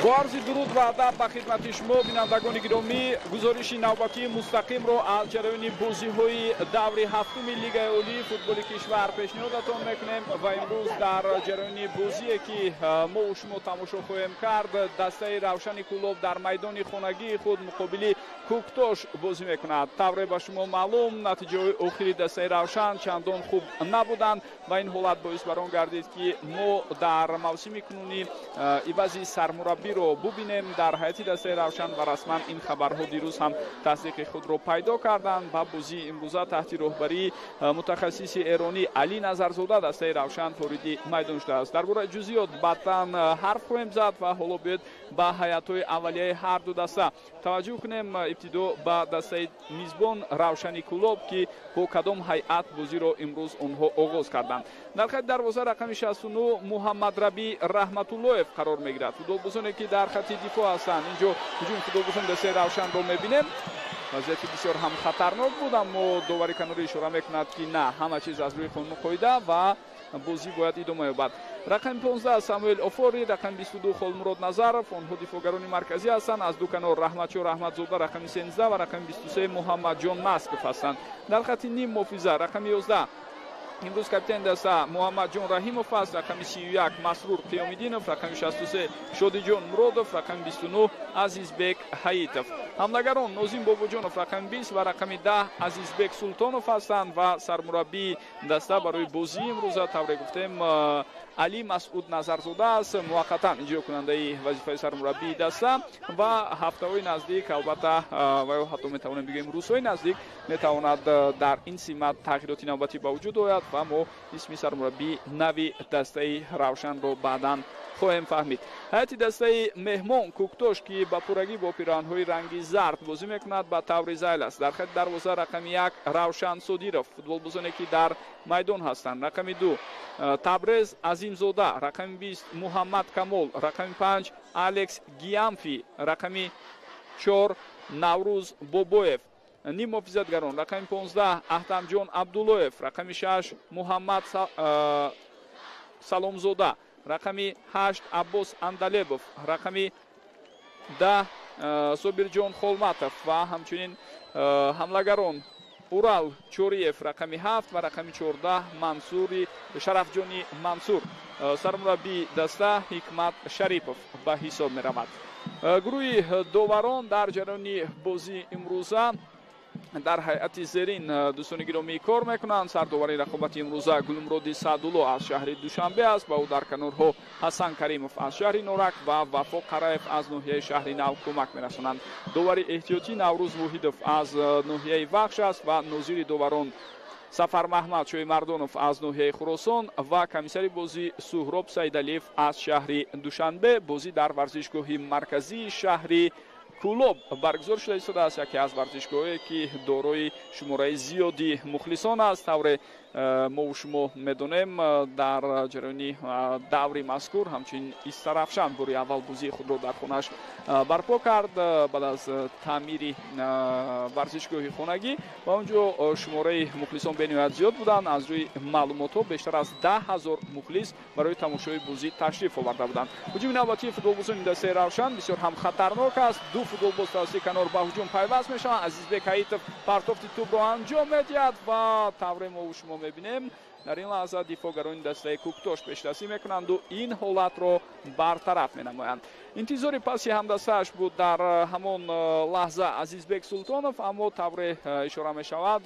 Бо арзи дуруд ва адаб ба хидмати шумо бинандагони гиромӣ, гузориши навбатии мустақимро аз ҷараёни бозиҳои даври ҳафтуми Лигаи олии футболи кишвар пешниҳодатон мекунем ва имрӯз дар ҷараёни бозие ки мо шумо тамошо хоҳем кард, дастаи Равшани Кӯлоб дар майдони хонагии худ муқобили Кӯктош бозӣ мекунад. Тавре ба шумо маълум, натиҷаҳои охири дастаи Равшан чандон хуб набуданд ва ин ҳолат боис бар он гардид, ки мо дар мавсими кунунӣ ивази сармураббиро бубинем дар ҳайати дастаи Равшан ва расман ин хабарҳо дирӯз ҳам тасдиқи худро пайдо карданд ва бозии имрӯза таҳти роҳбарии мутахассиси эронӣ Алӣ Назарзода дастаи Равшан вориди майдон шудааст. Дар бораи ҷузъиёт баъдан ҳарф хоҳем зад ва ҳоло биёед ба ҳайатҳои аввалияи ҳар ду даста таваҷҷӯҳ кунем. Ибтидо ба дастаи мизбон Равшани Кӯлоб, ки бо кадом ҳайат бозиро имрӯз онҳо оғоз карданд. Дар хати дарвоза рақами 69 Муҳаммадрабӣ Раҳматуллоев қарор мегирад. Футболбозоне ки дар хати дифоъ ҳастанд, инҷо ҳуҷуми футболбозони дастаи Равшанро мебинем. Вазъияти бисёр ҳам хатарнок буд, аммо довари канорӣ ишора мекунад, ки на, ҳама чиз аз рӯи қонуну қоида ва бозӣ бояд идома ёбад. Рақами 15 Самуэл Офори, рақами 22 Холмурод Назаров, онҳо дифоъгарони марказӣ ҳастанд. Аз ду канор Раҳматшо Раҳматзода рақами 13 ва рақами 23 Муҳаммадҷон Масков ҳастанд. Дар хати ним муҳофиза рақами 11 имрӯз капитани даста Муҳаммадҷон Раҳимов аст, рақами 31 Масрур Қиёмиддинов, рақами 63 Шодиҷон Муродов, рақами 29 Азизбек Ҳаитов. Ҳамлагарон Нозим Бобоҷонов рақами 20 ва рақами 10 Азизбек Султонов ҳастанд ва сармураббии даста барои бозии имрӯза, тавре гуфтем, Алӣ Масъуд Назарзода аст, муваққатан иҷрокунандаи вазифаи сармураббии даста ва ҳафтаҳои наздик, албатта, ва ё ҳатто метавонем бигӯем рӯзҳои наздик метавонад дар ин симат тағйироти навбатӣ ба вуҷуд ояд ва мо исми сармураббии нави дастаи Равшанро баъдан хоҳем фаҳмид. Ҳайати дастаи меҳмон Кӯктош, ки ба пуррагӣ бо пироҳанҳои ранги зард бозӣ мекунад, ба таври зайл аст. Дар хати дарвоза рақами 1 Равшан Содиров, футболбозоне ки дар майдон ҳастанд. Рақами 2 Табрез Азимзода, рақами 20 Муҳаммад Камол, рақами 5 Алекс Гиамфи, рақами 4 Наврӯз Бобоев. Ним муҳофизатгарон рақами 15 Аҳтамҷон Абдуллоев, рақами 6 Муҳаммад Саломзода, рақами 8 Аббос Андалебов, рақами 10 Собирҷон Холматов ва ҳамчунин ҳамлагарон Урал Чориев рақами 7 ва рақами 14 Мансури Шарафҷони Мансур. Сармураббии даста Ҳикмат Шарипов ба ҳисоб меравад. Гурӯҳи доварон дар ҷараёни бозии имрӯза дар ҳайати зерин дӯстони гиромӣ кор мекунанд. Сардовари рақобати имрӯза Гулмуроди Саъдулло аз шаҳри Душанбе аст. Ба ӯ дар канорҳо Ҳасан Каримов аз шаҳри Норак ва Вафо Қараев аз ноҳияи шаҳри Нав кӯмак мерасонанд. Довари эҳтиётӣ Наврӯз Воҳидов аз ноҳияи Вахш аст ва нозири доварон Сафармаҳмад Шоимардонов аз ноҳияи Хуросон ва комиссари бозӣ Суҳроб Саидалиев аз шаҳри Душанбе. Бозӣ дар варзишгоҳи марказии шаҳри Кӯлоб баргузор шуда истодааст, яке аз варзишгоҳое ки дорои шумораи зиёди мухлисон аст. Тавре мову шумо медонем, дар ҷараёни даври мазкур ҳамчунин Истаравшан бори аввал бозии худро дар хонааш барпо кард баъд аз таъмири варзишгоҳи хонагӣ ва он ҷо шумораи мухлисон бениҳоят зиёд буданд. Аз рӯи маълумотҳо бештар аз 10 000 мухлис барои тамошои бозӣ ташриф оварда буданд. Ҳуҷуми навбатии футболбозони дастаи Равшан бисёр ҳам хатарнок аст. Ду футболбоз тавассути канор ба ҳуҷум пайваст мешаванд. Азизбек Ҳаитов партофти тӯбро анҷом медиҳад ва тавре мову шумо мебинем, дар ин лаҳза дифоъгарони дастаи Кӯктош пешдастӣ мекунанду ин ҳолатро бартараф менамоянд. Интизори паси ҳамдастааш буд дар ҳамон лаҳза Азизбек Султонов, аммо тавре ишора мешавад,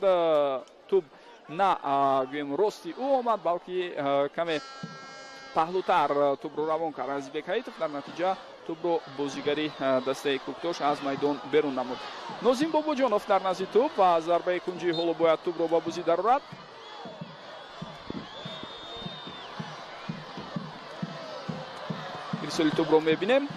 тӯб на гӯем рости ӯ омад, балки каме паҳлӯтар тӯбро равон кард Азизбек Ҳаитов. Дар натиҷа тӯбро бозигари дастаи Кӯктош аз майдон берун намуд. Нозим Бобоҷонов дар назди тӯб ва зарбаи кунҷӣ ҳоло бояд тӯбро ба бозӣ дарорад. Ирсоли тӯбро мебинем.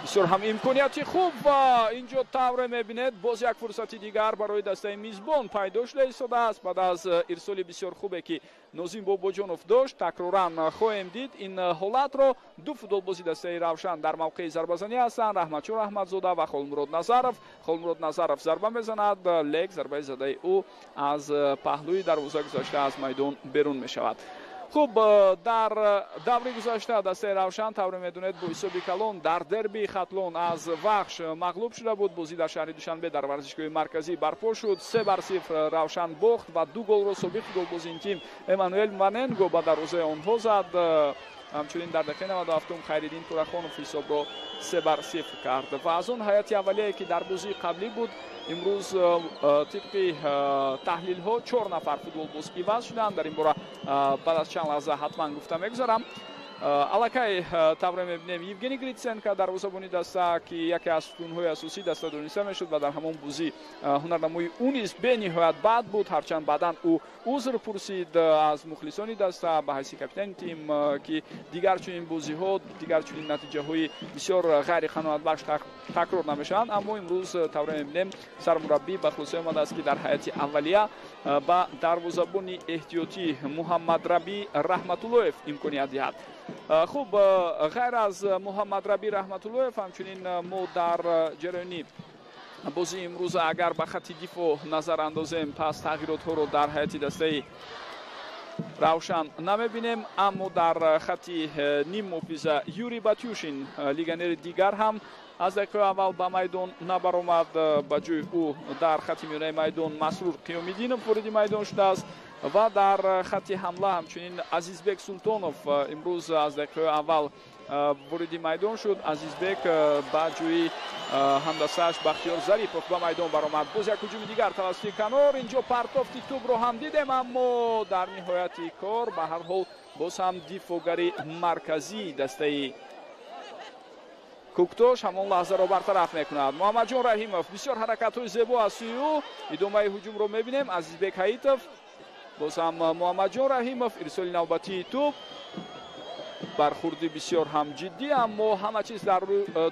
Бисёр ҳам имконияти хуб ва инҷо тавре мебинед, боз як фурсати дигар барои дастаи мизбон пайдо шуда истодааст. Баъд аз ирсоли бисёр хубе ки Нозим Бобоҷонов дошт, такроран хоҳем дид ин ҳолатро. Ду футболбози дастаи Равшан дар мавқеи зарбазанӣ ҳастанд, Раҳматшо Раҳматзода ва Холмурод Назаров. Холмурод Назаров зарба мезанад, лек зарбаи задаи ӯ аз паҳлӯи дарвоза гузашта аз майдон берун мешавад. Хуб, дар даври гузашта дастаи Равшан, тавре медонед, бо ҳисоби калон дар дерби Хатлон аз Вахш мағлуб шуда буд. Бозӣ дар шаҳри Душанбе дар варзишгоҳи марказӣ барпо шуд. 3-0 Равшан бохт ва 2 голро собиқ голбози ин тим Эммануэл Маненго ба дарвозаи онҳо зад. Ҳамчунин дар дақиқаи 97 Хайриддин Турахонов ҳисобро 3-0 кард. Ва аз он ҳайати аввалие, ки дар бозии қаблӣ буд, имрӯз тибқи таҳлилҳо 4 нафар футболбоз иваз шуданд. Дар ин бора баъд аз чанд лаҳза ҳатман гуфта мегузарам. Аллакай тавре мебинем, Евгений Гриценко, дарвозабони даста, ки яке аз сутунҳои асосии даста дониста мешуд ва дар ҳамон бозӣ ҳунарнамои ӯ низ бениҳоят бад буд. Ҳарчанд баъдан ӯ узр пурсид аз мухлисони даста ба ҳайси капитани тим, ки дигар чунин бозиҳо, дигар чунин натиҷаҳои бисёр ғайриқаноатбахш такрор намешаванд. Аммо имрӯз тавре мебинем, сармураббӣ ба хулоса омадааст, ки дар ҳайати аввалия ба дарвозабони эҳтиётӣ Муҳаммадрабӣ Раҳматуллоев имконият диҳад. Хуб, ғайр аз Муҳаммадрабӣ Раҳматуллоев, ҳамчунин мо дар ҷараёни бозии имрӯза агар ба хатти дифоъ назар андозем, пас тағйиротҳоро дар ҳайати дастаи Равшан намебинем. Аммо дар хатти ниммуҳофиза Юрий Батюшин, легионери дигар, ҳам аз дақиқаи аввал ба майдон набаромад. Ба ҷои ӯ дар хатти миёнаи майдон Масрур Қиёмиддинов вориди майдон шудааст ва дар хатти ҳамла ҳамчунин Азизбек Султонов имрӯз аз дақиқаи аввал вориди майдон шуд. Азизбек ба ҷои ҳамдастааш Бахтиёр Зарипов ба майдон баромад. Боз як ҳуҷуми дигар тавассути канор. Инҷо партофти тӯбро ҳам дидем, аммо дар ниҳояти кор ба ҳар ҳол боз ҳам дифоъгари марказии дастаи Куктош ҳамон лаҳзаро бартараф мекунад. Муҳаммадҷон Раҳимов, бисёр ҳаракатҳои зебо аз сӯи ӯ. Идомаи ҳуҷумро мебинем. Азизбек Ҳаитов, боз ҳам Муҳаммадҷон Раҳимов, ирсоли навбатии тӯб. Бархурди бисёр ҳам ҷиддӣ, аммо ҳама чиз дар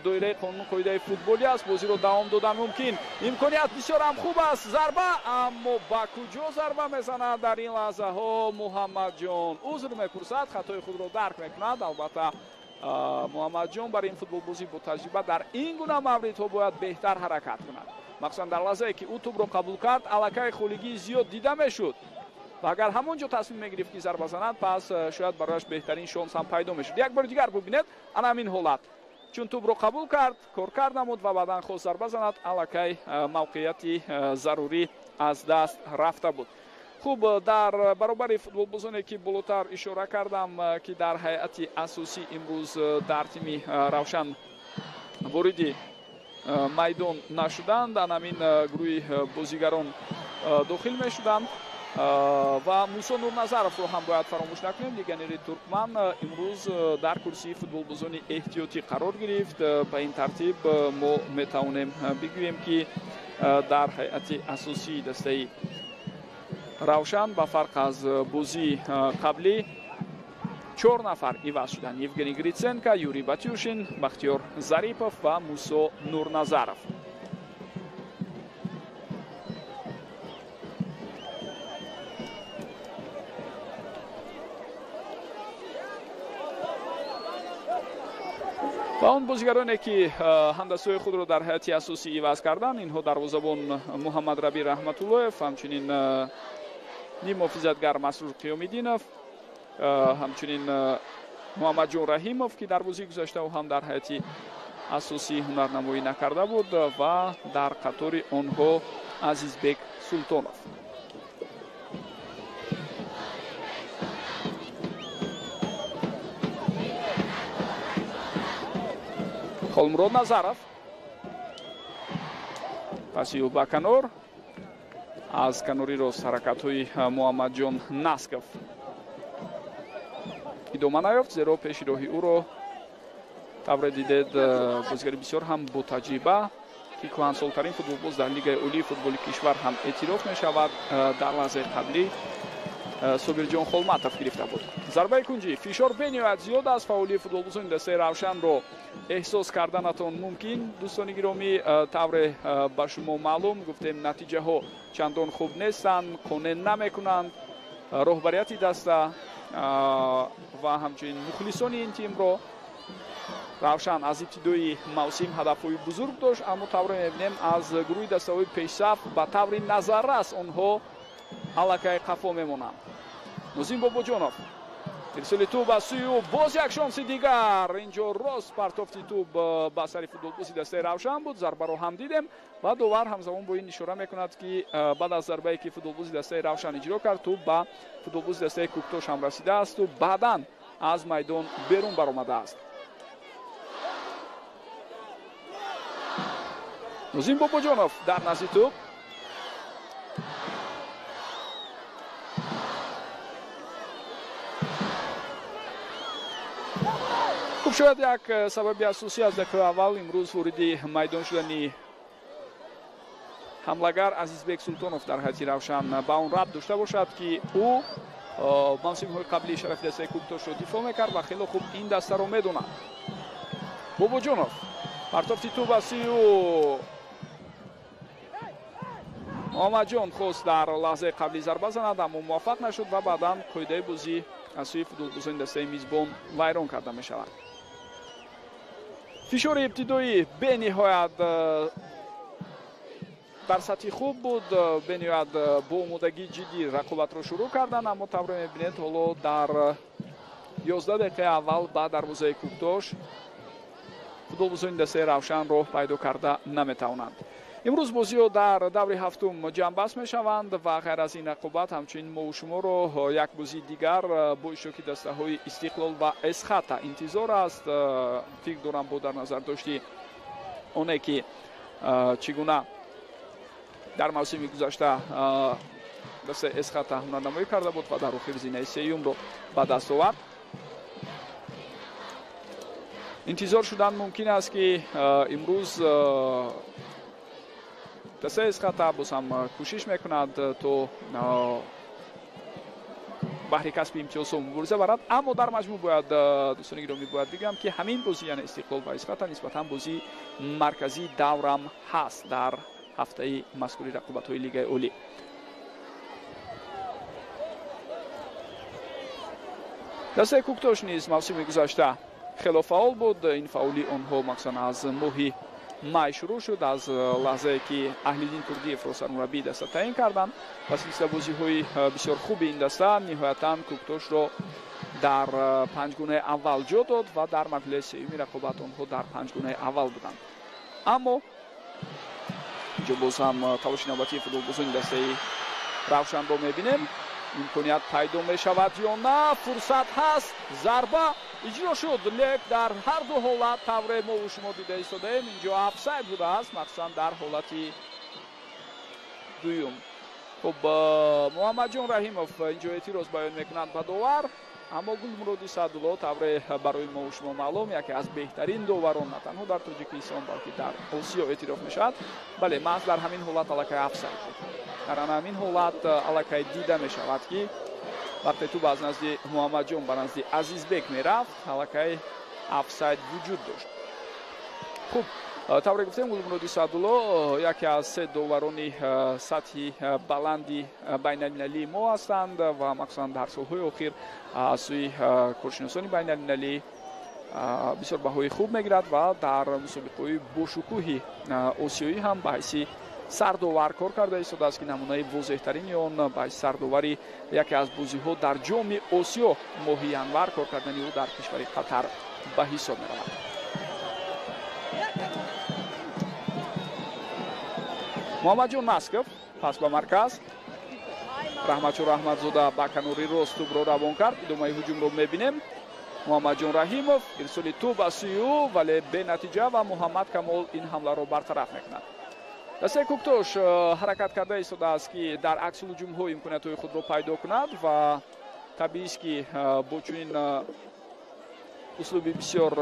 доираи қонуну қоидаи футболӣ аст. Бозиро давом додан мумкин. Имконият бисёр ҳам хуб аст. Зарба, аммо ба куҷо зарба мезанад дар ин лаҳзаҳо Муҳаммадҷон? Узр мепурсад, хатои худро дарк мекунад. Албатта Муҳаммадҷон бар ин футболбозӣ бо таҷриба дар ин гуна мавридҳо бояд беҳтар ҳаракат кунад. Махсусан дар лаҳзае, ки ӯ тӯбро қабул кард, аллакай холигии зиёд дида мешуд ва агар ҳамон ҷо тасмим мегирифт, ки зарба занад, пас шояд барояш беҳтарин шонс ҳам пайдо мешуд. Як бори дигар бубинед, ана ҳамин ҳолат. Чун тӯбро қабул кард, коркард намуд ва баъдан хост зарба занад, аллакай мавқеияти зарурӣ аз даст рафта буд. Хуб, дар баробари футболбозоне, ки болотар ишора кардам, ки дар ҳайати асосӣ имрӯз дар тими Равшан вориди майдон нашуданд, ан ҳамин гурӯҳи бозигарон дохил мешуданд. Ва Мусо Нурназаровро ҳам бояд фаромӯш накунем. Легионери туркман имрӯз дар курсии футболбозони эҳтиётӣ қарор гирифт. Ба ин тартиб мо метавонем бигӯем, ки дар ҳайати асосии дастаи Равшан ба фарқ аз бозии қаблӣ 4 нафар иваз шуданд: Евгений Гриценко, Юрий Батюшин, Бахтиёр Зарипов ва Мусо Нурназаров. Ва он бозигароне, ки ҳамдастҳои худро дар ҳайати асосӣ иваз карданд, инҳо дарвозабон Муҳаммадрабӣ Раҳматуллоев, ҳамчунин ниммуҳофизатгар Масрур Қиёмиддинов, ҳамчунин Муҳаммадҷон Раҳимов, ки дар бозии гузашта ӯ ҳам дар ҳайати асосӣ ҳунарнамоӣ накарда буд, ва дар қатори онҳо Азизбек Султонов. Холмурод Назаров, паси ӯ ба канор, аз канори рост ҳаракатҳои Муҳаммадҷон Насков идома наёфт, зеро пеши роҳи ӯро тавре дидед бозигари бисёр ҳам ботаҷриба, ки кӯҳансолтарин футболбоз дар Лигаи олии футболи кишвар ҳам эътироф мешавад, дар лаҳзаи қаблӣ Собирҷон Холматов гирифта буд. Зарбаи кунҷӣ, фишор бениҳоят зиёд аст. Фаъолии футболбозони дастаи Равшанро эҳсос карданатон мумкин. Дӯстони гиромӣ, тавре ба шумо маълум, гуфтем, натиҷаҳо чандон хуб нестанд, қонеъ намекунанд роҳбарияти даста ва ҳамчунин мухлисони ин тимро. Равшан аз ибтидои мавсим ҳадафҳои бузург дошт, аммо тавре мебинем, аз гурӯҳи дастаҳои пешсаф ба таври назаррас онҳо аллакай қафо мемонанд. Нозим Бобоҷонов Ирсоли тӯб аз сӯи ӯ, боз як шонси дигар. Инҷо рост партофти тӯб ба сари футболбози дастаи Равшан буд. Зарбаро ҳам дидем ва довар ҳамзамон бо ин ишора мекунад, ки баъд аз зарбае, ки футболбози дастаи Равшан иҷро кард, тӯб ба футболбози дастаи Кӯктош ҳам расидаасту баъдан аз майдон берун баромадааст. Нозим Бобоҷонов дар назди тӯб. Хуб, шояд як сабаби асосӣ аз дақиқаи аввал имрӯз вориди майдон шудани ҳамлагар Азизбек Султонов дар ҳайати Равшан ба он рабт дошта бошад, ки ӯ мавсимҳои қаблии шарафи дастаи Кӯктошро дифоъ мекард ва хело хуб ин дастаро медонад. Бобоҷонов, партофти тӯб аз сӯи ӯ. Муҳаммадҷон хост дар лаҳзаи қабли зарба занад, аммо муваффақ нашуд ва баъдан қоидаи бозӣ аз сӯи футболбозони дастаи мизбон вайрон карда мешавад. Фишори ибтидоӣ бениҳоят дар сатҳи хуб буд, бениҳоят бо омодагии ҷиддӣ рақобатро шурӯъ карданд, аммо тавре мебинед, ҳоло дар 11 дақиқаи аввал ба дарвозаи Кӯктош футболбозони дастаи Равшан роҳ пайдо карда наметавонанд. Имрӯз бозиҳо дар даври ҳафтум ҷамъбаст мешаванд ва ғайр аз ин рақобат ҳамчунин мо шуморо як бозии дигар бо иштироки дастаҳои Истиқлол ва Эсхата интизор аст. Фикр дорам, бо дар назар дошти оне ки чӣ гуна дар мавсими гузашта дастаи Эсхата ҳунарнамоӣ карда буд ва дар охир зинаи сеюмро ба даст овард, интизор шудан мумкин аст, ки имрӯз дастаи Эсхата боз ҳам кӯшиш мекунад, то баҳри касби имтиёзҳо мубориза барад. Аммо дар маҷмӯъ бояд, дӯстони гиромӣ, бояд бигӯям, ки ҳамин бозӣ, яъне Истиқлол ва Эсхата, нисбатан бозии марказии даврам ҳаст дар ҳафтаи мазкури рақобатҳои Лигаи Олӣ. Дастаи Кӯктош низ мавсими гузашта хело фаъол буд. Ин фаъолии онҳо махсусан аз моҳи май шурӯъ шуд, аз лаҳзае ки Аҳлиддин Турдиевро сармураббии даста таъин карданд ва силсилабозиҳои бисёр хуби ин даста ниҳоятан Кӯктошро дар панҷгунаи аввал ҷо дод ва дар марҳилаи сеюми рақобат онҳо дар панҷгунаи аввал буданд. Аммо инҷо боз ҳам талоши навбатии футболбозони дастаи Равшанро мебинем. Имконият пайдо мешавад ё на? Фурсат ҳаст, зарба иҷро шуд, лек дар ҳар ду ҳолат, тавре мову шумо дида истодаем, инҷо офсайд будааст, махсусан дар ҳолати дуюм. Хуб, Муҳаммадҷон Раҳимов инҷо эътироз баён мекунад ба довар, аммо Гулмуроди Саъдулло, тавре барои мо шумо маълум, яке аз беҳтарин доварон на танҳо дар Тоҷикистон, балки дар Осиё эътироф мешавад. Бале, маҳз дар ҳамин ҳолат аллакай офсайд буд. Дар ҳамин ҳолат аллакай дида мешавад, ки вақте тӯб аз назди Муҳаммадҷон ба назди Азизбек мерафт, аллакай офсайд вуҷуд дошт. Хуб, тавре гуфтем, Гулмуроди Саъдулло яке аз се доварони сатҳи баланди байналмилалии мо ҳастанд ва махсусан дар солҳои охир аз сӯи коршиносони байналмилалӣ бисёр баҳои хуб мегирад ва дар мусобиқаҳои бошукӯҳи осиёӣ ҳам ба ҳайси сардовар кор карда истодааст, ки намунаи возеҳтарини он ба ҳайси сардовари яке аз бозиҳо дар Ҷоми Осиё моҳи январ кор кардани ӯ дар кишвари Қатар ба ҳисоб меравад. Муҳаммадҷон Масков пас ба марказ. Раҳматшо Раҳматзода ба канори рост тӯбро равон кард. Идомаи ҳуҷумро мебинем. Муҳаммадҷон Раҳимов, ирсоли тӯб аз сӯи ӯ, вале бенатиҷа ва Муҳаммад Камол ин ҳамларо бартараф мекунад. Дастаи Кӯктош ҳаракат карда истодааст, ки дар аксулҳуҷумҳо имкониятҳои худро пайдо кунад ва табиист, ки бо чунин услуби бисёр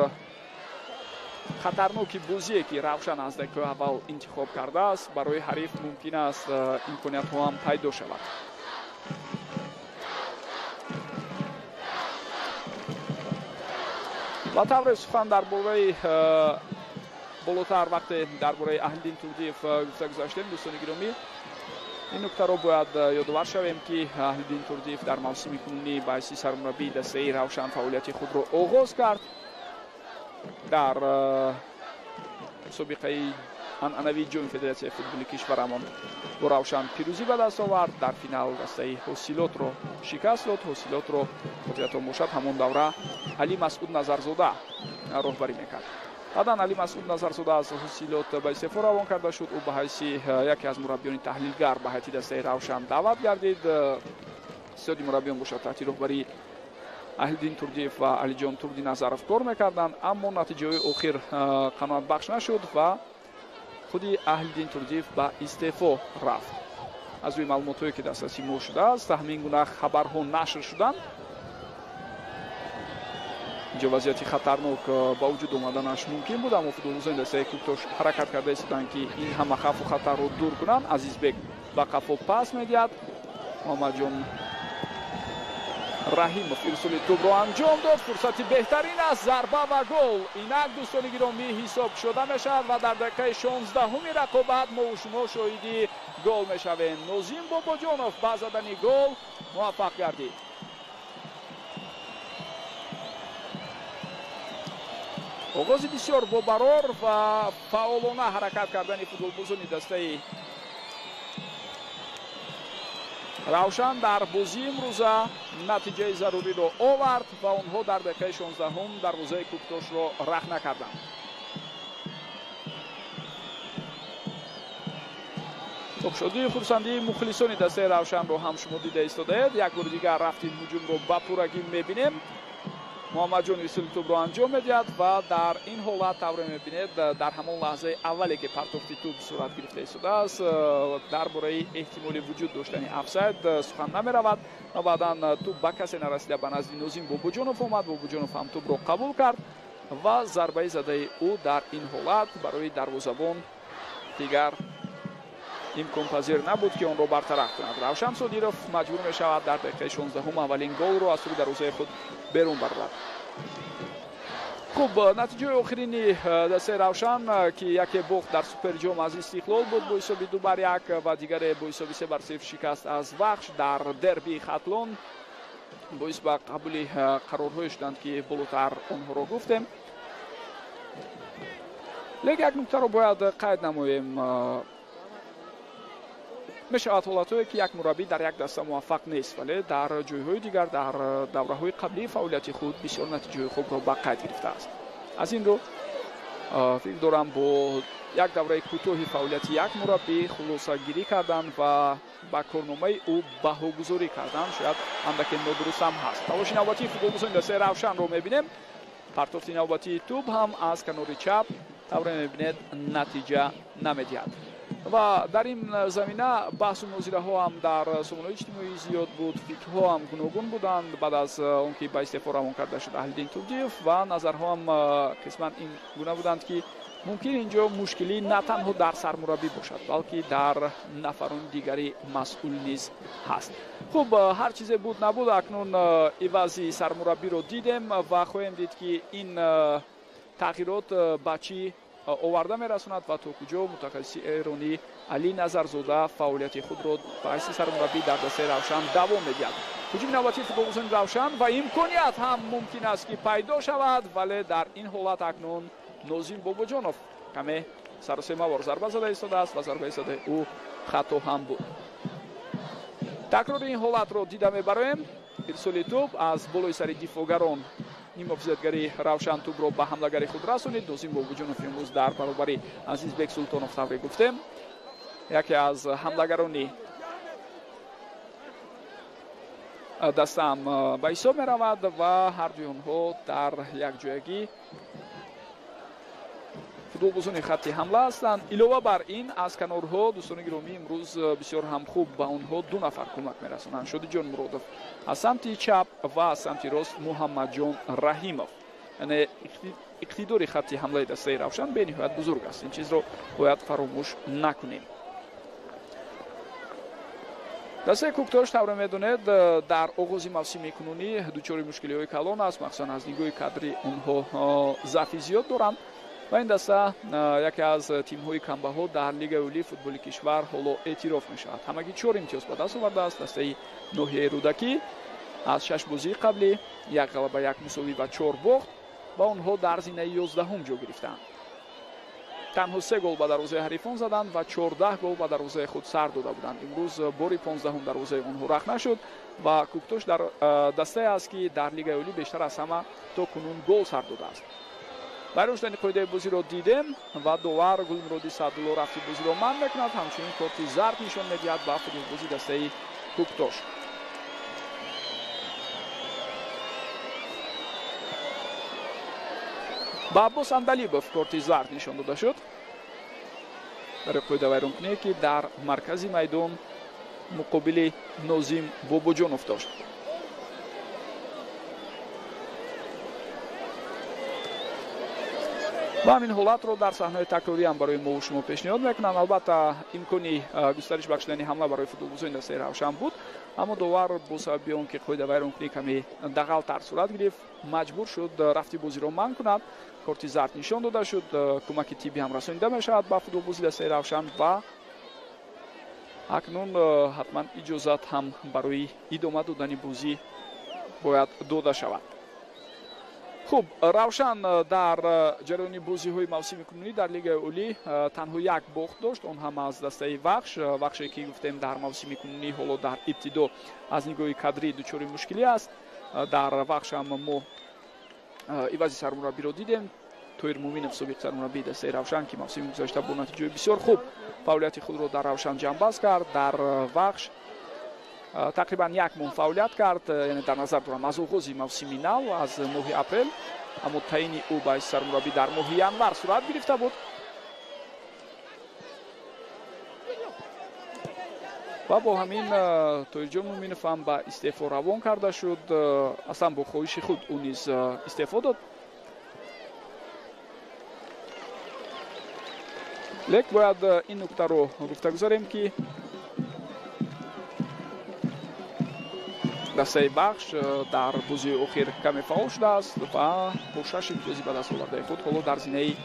хатарноки бозие, ки Равшан аз дақиқаи аввал интихоб кардааст, барои ҳариф мумкин аст имкониятҳо ҳам пайдо шавад. Ва тавре сухан дар бораи болотар, вақте дар бораи Аҳлиддин Турдиев гуфта гузаштем, дӯстони гиромӣ, ин нуктаро бояд ёдовар шавем, ки Аҳлиддин Турдиев дар мавсими кунунӣ ба ҳайси сармураббии дастаи Равшан фаъолияти худро оғоз кард. Дар мусобиқаи анъанавии ҷоми федератсияи футболи кишварамон бо Равшан пирӯзӣ ба даст овард. Дар финал дастаи Ҳосилотро шикаст дод. Ҳосилотро хотиратон бошад, ҳамон давра Али Масъуд Назарзода роҳбарӣ мекард. Баъдан Али Масъуд Назарзода аз Ҳосилот ба истеъфо равон карда шуд. Ӯ ба ҳайси яке аз мураббиёни таҳлилгар ба ҳайати дастаи Равшан даъват гардид. Сиёди мураббиён бошад таҳти роҳбарии Аҳлиддин Турдиев ва Алиҷон Турдиназаров кор мекарданд, аммо натиҷаҳои охир қаноатбахш нашуд ва худи Аҳлиддин Турдиев ба истеъфо рафт. Аз рӯи маълумотҳое ки дастраси мо шудааст, ҳамин гуна хабарҳо нашр шуданд. Инҷо вазъияти хатарнок ба вуҷуд омаданаш мумкин буд, аммо футболбозони дастаи Кӯктош ҳаракат карда истоданд, ки ин ҳама хавфу хатарро дур кунанд. Азизбек ба қафо пас медиҳад. Муҳаммадҷон Раҳимов ирсоли тӯбро анҷом дод. Фурсати беҳтарин аст, зарба ва гол. Инак дӯстони гиромӣ, ҳисоб шуда мешавад ва дар дақиқаи 16-уми рақобат мо шумо шоҳиди гол мешавем. Нозим Бобоҷонов ба задани гол муваффақ гардид. Оғози бисёр бобарор ва фаъолона ҳаракат кардани футболбозони дастаи Равшан дар бозии имрӯза натиҷаи заруриро овард ва онҳо дар дақиқаи 16-ум дарвозаи Кӯктошро рахна карданд. Хуб, шодии хурсандии мухлисони дастаи Равшанро ҳам шумо дида истодаед. Як бори дигар рафти ҳуҷумро ба пуррагӣ мебинем. Муҳаммадҷон ирсоли тӯбро анҷом медиҳад ва дар ин ҳолат тавре мебинед, дар ҳамон лаҳзаи аввале ки партофти тӯб сурат гирифта истодааст, дар бораи эҳтимоли вуҷуд доштани офсайд сухан намеравад ва баъдан тӯб ба касе нарасида ба назди Нозим Бобоҷонов омад. Бобоҷонов ҳам тӯбро қабул кард ва зарбаи задаи ӯ дар ин ҳолат барои дарвозабон дигар имконпазир набуд, ки онро бартараф кунад. Равшан Содиров маҷбур мешавад дар дақиқаи 16-ум аввалин голро аз рӯи дарвозаи худ берун барад. Хуб, натиҷаи охирини дастаи Равшан, ки яке бохт дар суперҷом аз Истиқлол буд бо ҳисоби 2-1 ва дигаре бо ҳисоби 3-0 шикаст аз Вахш дар дербии Хатлон, боис ба қабули қарорҳое шуданд, ки болотар онҳоро гуфтем. Лекин як нуктаро бояд қайд намоем. Мешавад ҳолатҳое, ки як мураббӣ дар як даста муваффақ нест, вале дар ҷойҳои дигар дар давраҳои қаблии фаъолияти худ бисёр натиҷаҳои хубро ба қайд гирифтааст. Аз ин рӯ фикр дорам, бо як давраи кӯтоҳи фаъолияти як мураббӣ хулосагирӣ кардан ва ба корномаи ӯ баҳогузорӣ кардан шояд андаке нодуруст ҳам ҳаст. Талоши навбатии футболбозони дастаи Равшанро мебинем. Партофти навбатии тӯб ҳам аз канори чап тавре мебинед натиҷа намедиҳад. Ва дар ин замина баҳсу мунозираҳо ҳам дар сомонаҳои иҷтимоӣ зиёд буд, фикрҳо ҳам гуногун буданд. Баъд аз он ки ба истеъфо равон карда шуд Аҳлиддин Турдиев, ва назарҳо ҳам қисман ин гуна буданд, ки мумкин инҷо мушкилӣ на танҳо дар сармураббӣ бошад, балки дар нафарони дигари масъул низ ҳаст. Хуб, ҳар чизе буд набуд, акнун ивази сармураббиро дидем ва хоҳем дид, ки ин тағйирот ба чӣ оварда мерасонад ва то куҷо мутахассиси эронӣ Али Назарзода фаъолияти худро ба ҳайси сармураббӣ дар дастаи Равшан давом медиҳад. Ҳуҷуми навбатии футболбозони Равшан ва имконият ҳам мумкин аст, ки пайдо шавад, вале дар ин ҳолат акнун Нозим Бобоҷонов каме саросемавор зарба зада истодааст ва зарбаи задаи ӯ хато ҳам буд. Такрори ин ҳолатро дида мебароем. Ирсоли тӯб аз болои сари дифоъгарон нимҳофизатгари Равшан тӯбро ба ҳамлагари худ расонид. Нозим Бобоҷонов имрӯз дар баробари Азизбек Султонов, тавре гуфтем, яке аз ҳамлагарони дастаам ба ҳисоб меравад ва ҳардуи онҳо дар якҷоягӣ футболбозони хатти ҳамла ҳастанд. Илова бар ин, аз канорҳо дӯстони гиромӣ имрӯз бисёр ҳам хуб ба онҳо ду нафар кӯмак мерасонанд. Шодиҷон Муродов аз самти чап ва аз самти рост Муҳаммадҷон Раҳимов. Яъне иқтидори хатти ҳамлаи дастаи Равшан бениҳоят бузург аст. Ин чизро бояд фаромӯш накунем. Дастаи Кӯктош, тавре медонед, дар оғози мавсими кунунӣ дучори мушкилиҳои калон аст. Махсусан аз нигоҳи кадрӣ онҳо заъфи зиёд доранд ва ин даста яке аз тимҳои камбаҳо дар Лигаи олии футболи кишвар ҳоло эътироф мешавад. Ҳамагӣ 4 имтиёз ба даст овардааст дастаи ноҳияи Рӯдакӣ аз 6 бозии қаблӣ, як ғалаба, як мусовӣ ва 4 бохт ва онҳо дар зинаи 11-ум ҷо гирифтаанд. Танҳо 3 гол ба дарвозаи ҳарифон заданд ва 14 гол ба дарвозаи худ сар дода буданд. Имрӯз бори 15-ум дарвозаи онҳо рахт нашуд ва Кӯктош дар дастае аст, ки дар Лигаи Олӣ бештар аз ҳама то кунун гол сар додааст. Вайрон шудани қоидаи бозиро дидем ва довар Гулмуроди Саъдулло рафти бозиро манъ мекунад, ҳамчунин корти зард нишон медиҳад ба футболбози дастаи Кӯктош. Ба Аббос Андалибов корти зард нишон дода шуд барои қоидавайронкуние, ки дар маркази майдон муқобили Нозим Бобоҷонов дошт. Ва ҳамин ҳолатро дар саҳнаҳои такрорӣ ҳам барои мо шумо пешниҳод мекунам. Албатта, имкони густариш бахшидани ҳамла барои футболбозони дастаи Равшан буд, аммо довар бо сабаби он ки қоидавайронкунӣ каме дағалтар сурат гирифт, маҷбур шуд рафти бозиро манъ кунад. Корти зард нишон дода шуд, кӯмаки тиббӣ ҳам расонида мешавад ба футболбози дастаи Равшан ва акнун ҳатман иҷозат ҳам барои идома додани бозӣ бояд дода шавад. Хуб, Равшан дар ҷараёни бозиҳои мавсими кунунӣ дар Лигаи Олӣ танҳо як бохт дошт, он ҳам аз дастаи Вахш. Вахше ки гуфтем дар мавсими кунунӣ ҳоло дар ибтидо аз нигоҳи кадрӣ дучори мушкилӣ аст. Дар Вахш ҳам мо ивази сармураббиро дидем. Тоир Муминов, собиқ сармураббии дастаи Равшан, ки мавсими гузашта бо натиҷаи бисёр хуб фаъолияти худро дар Равшан ҷамъбаст кард, дар Вахш тақрибан як моҳ фаъолият кард, яъне дар назар дорам аз оғози мавсими нав, аз моҳи апрел, аммо таъини ӯ ба сармураббӣ дар моҳи январ сурат гирифта буд. Ва бо ҳамин Тоирҷон Муминов ҳам ба истеъфо равон карда шуд. Аслан бо хоҳиши худ ӯ низ истеъфо дод. Лек бояд ин нуктаро гуфта гузарем, ки дастаи Бахш дар бозии охир каме фаъол шудааст ва бо 6 имтиёзи ба даст овардаи худ ҳоло дар зинаи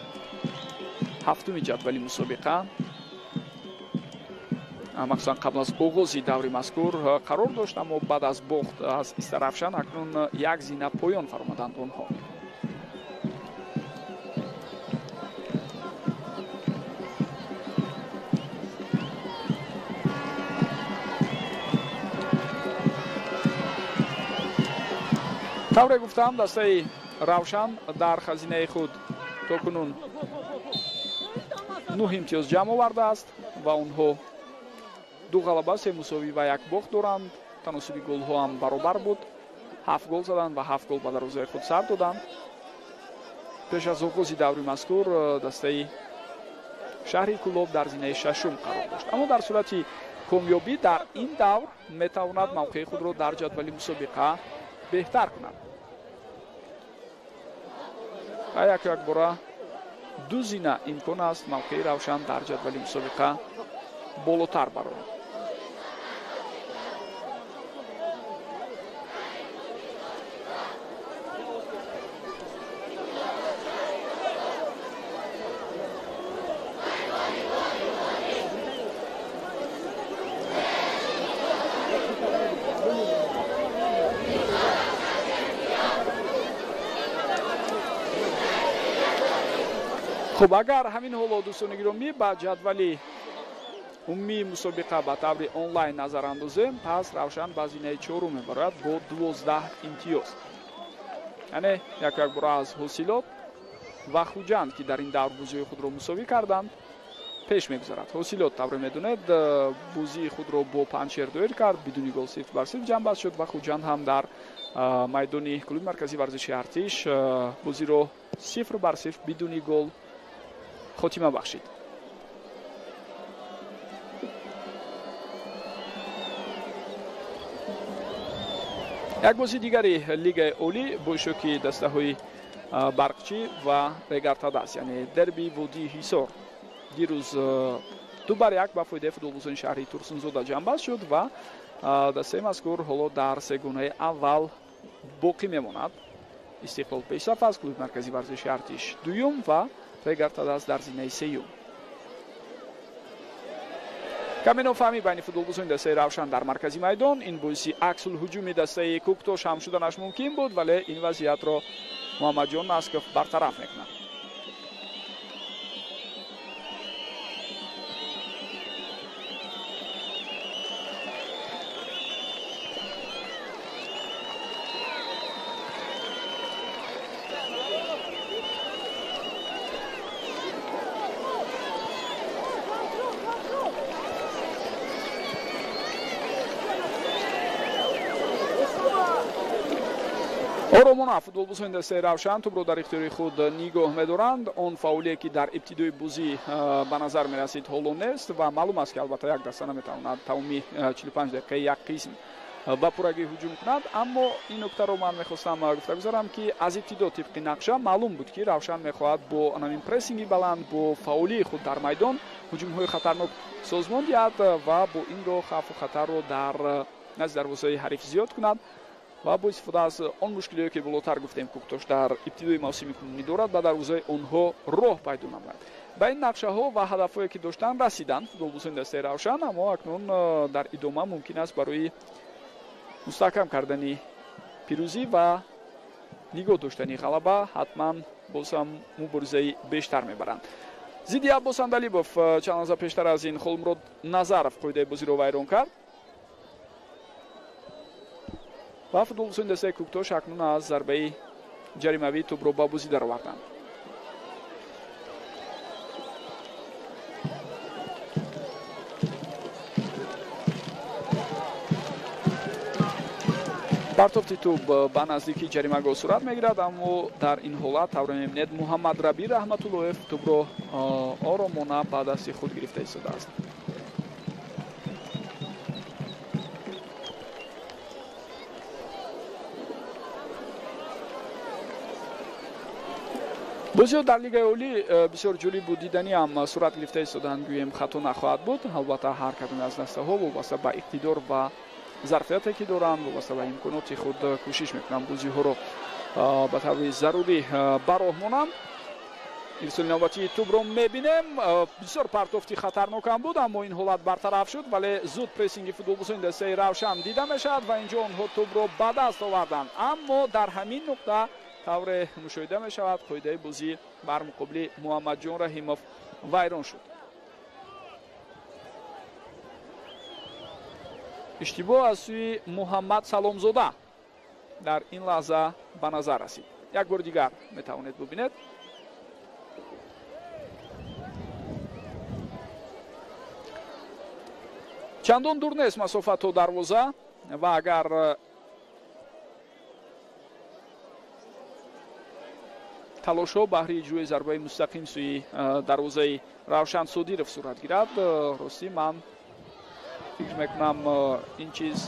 ҳафтуми ҷадвали мусобиқа, махсусан қабл аз оғози даври мазкур қарор дошт, аммо баъд аз бохт аз Истаравшан акнун як зина поён фаромаданд онҳо. Тавре гуфтам, дастаи Равшан дар хазинаи худ то кунун 9 имтиёз ҷамъ овардааст ва онҳо 2 ғалаба, 3 мусовӣ ва 1 бохт доранд. Таносуби голҳо ҳам баробар буд. 7 гол заданд ва 7 гол ба дарвозаи худ сар доданд. Пеш аз оғози даври мазкур дастаи шаҳри Кӯлоб дар зинаи шашум қарор дошт, аммо дар сурати комёбӣ дар ин давр метавонад мавқеи худро дар ҷадвали мусобиқа беҳтар кунад. Ва яку якбора 2 зина имкон аст мавқеи Равшан дар ҷадвали мусобиқа болотар барояд. Хуб, агар ҳамин ҳоло дӯстони гиромӣ ба ҷадвали умумии мусобиқа ба таври онлайн назар андозем, пас Равшан ба зинаи чорум мебарояд бо 12 имтиёз. Яъне яку якбора аз Ҳосилот ва Хуҷанд, ки дар ин давр бозиҳои худро мусовӣ карданд, пеш мегузарад. Ҳосилот, тавре медонед, бозии худро бо Панҷшер доир кард, бидуни гол 0-0 ҷамъбаст шуд ва Хуҷанд ҳам дар майдони клуби марказии варзиши Артиш бозиро 0-0 бидуни гол хотима бахшид. Як бозии дигари Лигаи Олӣ бо иштироки дастаҳои Барқчӣ ва Регартадас, яъне дерби водии Ҳисор, дирӯз 2-1 ба фоидаи футболбозони шаҳри Турсунзода ҷамъбаст шуд ва дастаи мазкур ҳоло дар сегонаи аввал боқӣ мемонад. Истиқлол пешсаф аст, клуби марказии варзиши Артиш дуюм ва Регартадас дар зинаи сеюм. Каме нофаҳмӣ байни футболбозони дастаи Равшан дар маркази майдон. Ин боиси аксулҳуҷуми дастаи Кӯктош ҳам шуданаш мумкин буд, вале ин вазъиятро Муҳаммадҷон Насков бартараф мекунад. Оромона футболбозони дастаи Равшан тӯбро дар ихтиёри худ нигоҳ медоранд. Он фаъолие ки дар ибтидои бозӣ ба назар мерасид, ҳоло нест ва маълум аст, ки албатта як даста наметавонад тамоми 45 дақиқаи як қисм ба пуррагӣ ҳуҷум кунад. Аммо ин нуктаро ман мехостам гуфта гузарам, ки аз ибтидо тибқи нақша маълум буд, ки Равшан мехоҳад бо ҳамин прессинги баланд, бо фаъолии худ дар майдон ҳуҷумҳои хатарнок созмон диҳад ва бо ин роҳ хавфу хатарро дар назди дарвозаи ҳариф зиёд кунад ва бо истифода аз он мушкилиҳое, ки болотар гуфтем, Кӯктош дар ибтидои мавсими кунунӣ дорад, ба дарвозаи онҳо роҳ пайдо намояд. Ба ин нақшаҳо ва ҳадафҳое, ки доштанд, расиданд футболбозони дастаи Равшан, аммо акнун дар идома мумкин аст барои мустаҳкам кардани пирӯзӣ ва нигоҳ доштани ғалаба ҳатман боз ҳам муборизаи бештар мебаранд. Зидди Аббос Андалибов чанд лаҳза пештар аз ин Холмурод Назаров қоидаи бозиро вайрон кард ва футболбозони дастаи Кӯктош акнун аз зарбаи ҷаримавӣ тӯбро ба бозӣ дароварданд. Партофти тӯб ба наздики ҷаримагоҳ сурат мегирад, аммо дар ин ҳолат тавре мебинед, Муҳаммад Рабӣ Раҳматуллоев тӯбро оромона ба дасти худ гирифта истодааст. Бозиҳо дар Лигаи Олӣ бисёр ҷолибу диданӣ ҳам сурат гирифта истоданд, гӯем хато нахоҳад буд. Албатта, ҳар кадоме аз дастаҳо вобаста ба иқтидор ва зарфияте, ки доранд, вобаста ба имконоти худ кӯшиш мекунанд бозиҳоро ба таври зарурӣ ба роҳ монанд. Ирсоли навбатии тӯбро мебинем. Бисёр партофти хатарнок ҳам буд, аммо ин ҳолат бартараф шуд, вале зуд прессинги футболбозони дастаи Равшан дида мешавад ва инҷо онҳо тӯбро ба даст оварданд. Аммо дар ҳамин нуқта тавре мушоҳида мешавад, қоидаи бозӣ бар муқобили Муҳаммадҷон Раҳимов вайрон шуд. Иштибоҳ аз сӯи Муҳаммад Саломзода дар ин лаҳза ба назар расид. Як бори дигар метавонед бубинед. Чандон дур нест масофа то дарвоза ва агар талошҳо баҳри иҷрои зарбаи мустақим сӯи дарвозаи Равшан Содиров сурат гирад, ростӣ ман фикр мекунам, ин чиз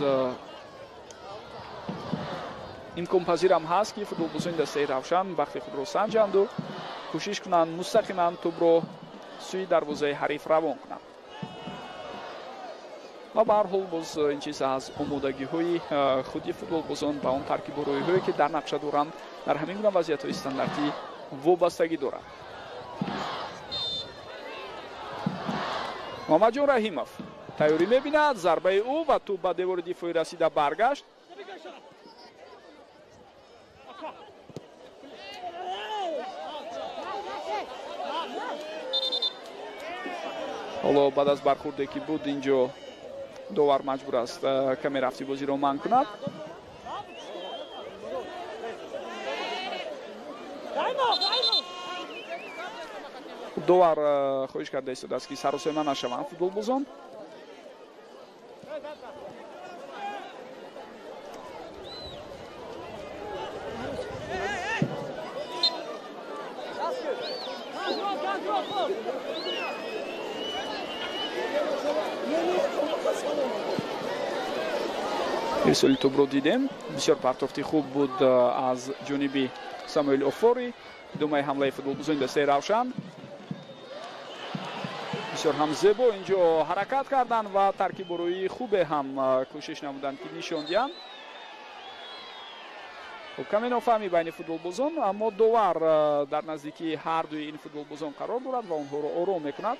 имконпазирам ҳаст, ки футболбозони дастаи Равшан бахти худро санҷанду кӯшиш кунанд мустақиман тӯбро сӯи дарвозаи ҳариф равон кунанд. Ва ба ҳар ҳол боз ин чиз аз омодагиҳои худи футболбозон ба он таркибу роҳиҳое, ки дар нақша доранд, дар ҳамин гуна вазъиятҳои стандартӣ вобастагӣ дорад. Муҳаммадҷон Раҳимов тайёрӣ мебинад, зарбаи ӯ ва тӯб ба девори дифоӣ расида баргашт. Ҳоло баъд аз бархурде, ки буд, инҷо довар маҷбур аст каме рафти бозиро манъ кунад. Довар хоҳиш карда истодааст, ки саросема нашаванд футболбозон. Ирсоли тӯбро дидем. Бисёр партофти хуб буд аз ҷониби Самуэл Офори. Идомаи ҳамлаи футболбозони дастаи Равшан. Бисёр ҳам зебо инҷо ҳаракат карданд ва таркибороии хубе ҳам кӯшиш намуданд, ки нишон диҳанд. Хуб, каме нофаҳмӣ байни футболбозон, аммо довар дар наздикии ҳар дуи ин футболбозон қарор дорад ва онҳоро ором мекунад.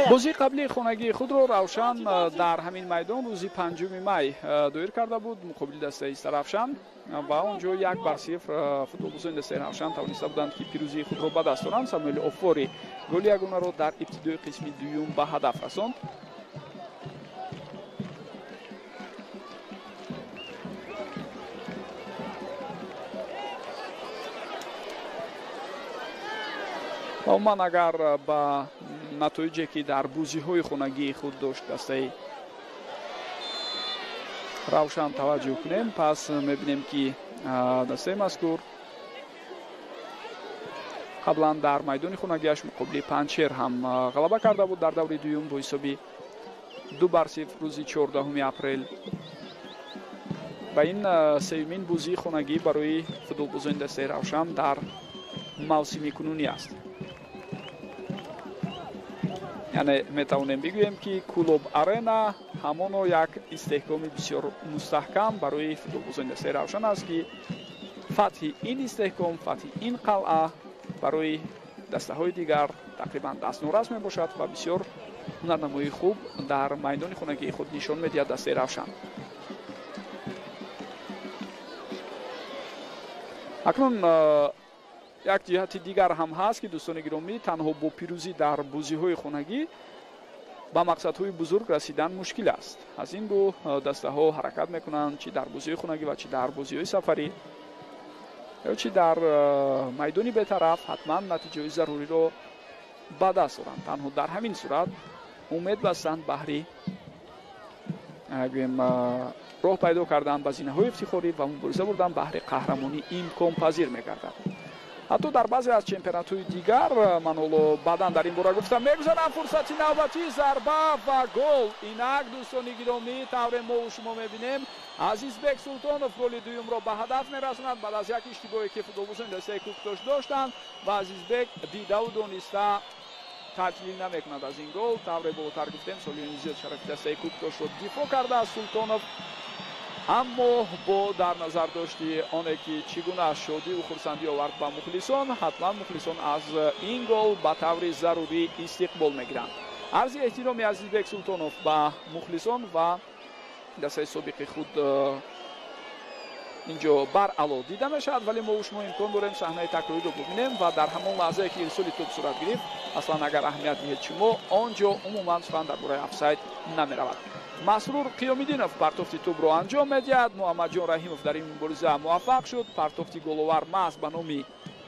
Бозии қаблии хонагии худро Равшан дар ҳамин майдон рӯзи 5 май доир карда буд муқобили дастаи Истаравшан ва он ҷо 1-0 футболбозони дастаи Равшан тавониста буданд, ки пирӯзии худро ба даст оранд. Самуэл Оффори голи ягонаро дар ибтидои қисми дуюм ба ҳадаф расонд. Ва умуман агар ба натоиҷе ки дар бозиҳои хонагии худ дошт дастаи Равшан таваҷҷӯҳ кунем, пас мебинем, ки дастаи мазкур қаблан дар майдони хонагиаш муқобили Панҷшер ҳам ғалаба карда буд дар даври дуюм бо ҳисоби 2-0 рӯзи 14 апрел. Ва ин сеюмин бозии хонагӣ барои футболбозони дастаи Равшан дар мавсими кунунӣ аст. Яъне метавонем бигӯем, ки Кӯлоб Арена ҳамоно як истеҳкоми бисёр мустаҳкам барои футболбозони дастаи Равшан аст, ки фатҳи ин истеҳком, фатҳи ин қалъа барои дастаҳои дигар тақрибан дастнорас мебошад ва бисёр ҳунарнамоии хуб дар майдони хонагии худ нишон медиҳад дастаи Равшан. Акнун як ҷиҳати дигар ҳам ҳаст, ки дӯстони гиромӣ, танҳо бо пирӯзӣ дар бозиҳои хонагӣ ба мақсадҳои бузург расидан мушкил аст. Аз ин рӯ дастаҳо ҳаракат мекунанд чӣ дар бозиҳои хонагӣ ва чӣ дар бозиҳои сафарӣ ё чӣ дар майдони бетараф ҳатман натиҷаҳои заруриро ба даст оранд. Танҳо дар ҳамин сурат умед бастанд баҳри гӯем роҳ пайдо кардан ба зинаҳои ифтихорӣ ва мубориза бурдан баҳри қаҳрамонӣ имконпазир мегардад. Ҳатто дар баъзе аз чемпионатҳои дигар, ман ҳоло баъдан дар ин бора гуфтам, мегузарам. Фурсати навбатӣ, зарба ва гол. Инак дӯстони гиромӣ, тавре мо шумо мебинем, Азизбек Султонов голи дуюмро ба ҳадаф мерасонад баъд аз як иштибоҳе, ки футболбозони дастаи Кӯктош доштанд ва Азизбек дидаву дониста таҷлил намекунад аз ин гол. Тавре болотар гуфтем, солиёни зиёд шарафи дастаи Кӯктошро дифоъ кардааст Султонов, аммо бо дар назар дошти оне ки чӣ гуна шодиву хурсандӣ овард ба мухлисон, ҳатман мухлисон аз ин гол ба таври зарурӣ истиқбол мегиранд. Арзи эҳтироми Азизбек Султонов ба мухлисон ва дастаи собиқи худ инҷо баръало дида мешавад, вале мо шумо имкон дорем саҳнаи такрориро бубинем ва дар ҳамон лаҳзае ки ирсоли тӯб сурат гирифт, аслан агар аҳамият диҳед шумо, он ҷо умуман сухан дар бораи офсайд намеравад. Масрур Қиёмиддинов партофти тӯбро анҷом медиҳад. Муҳаммадҷон Раҳимов дар ин мубориза муваффақ шуд. Партофти головар маҳз ба номи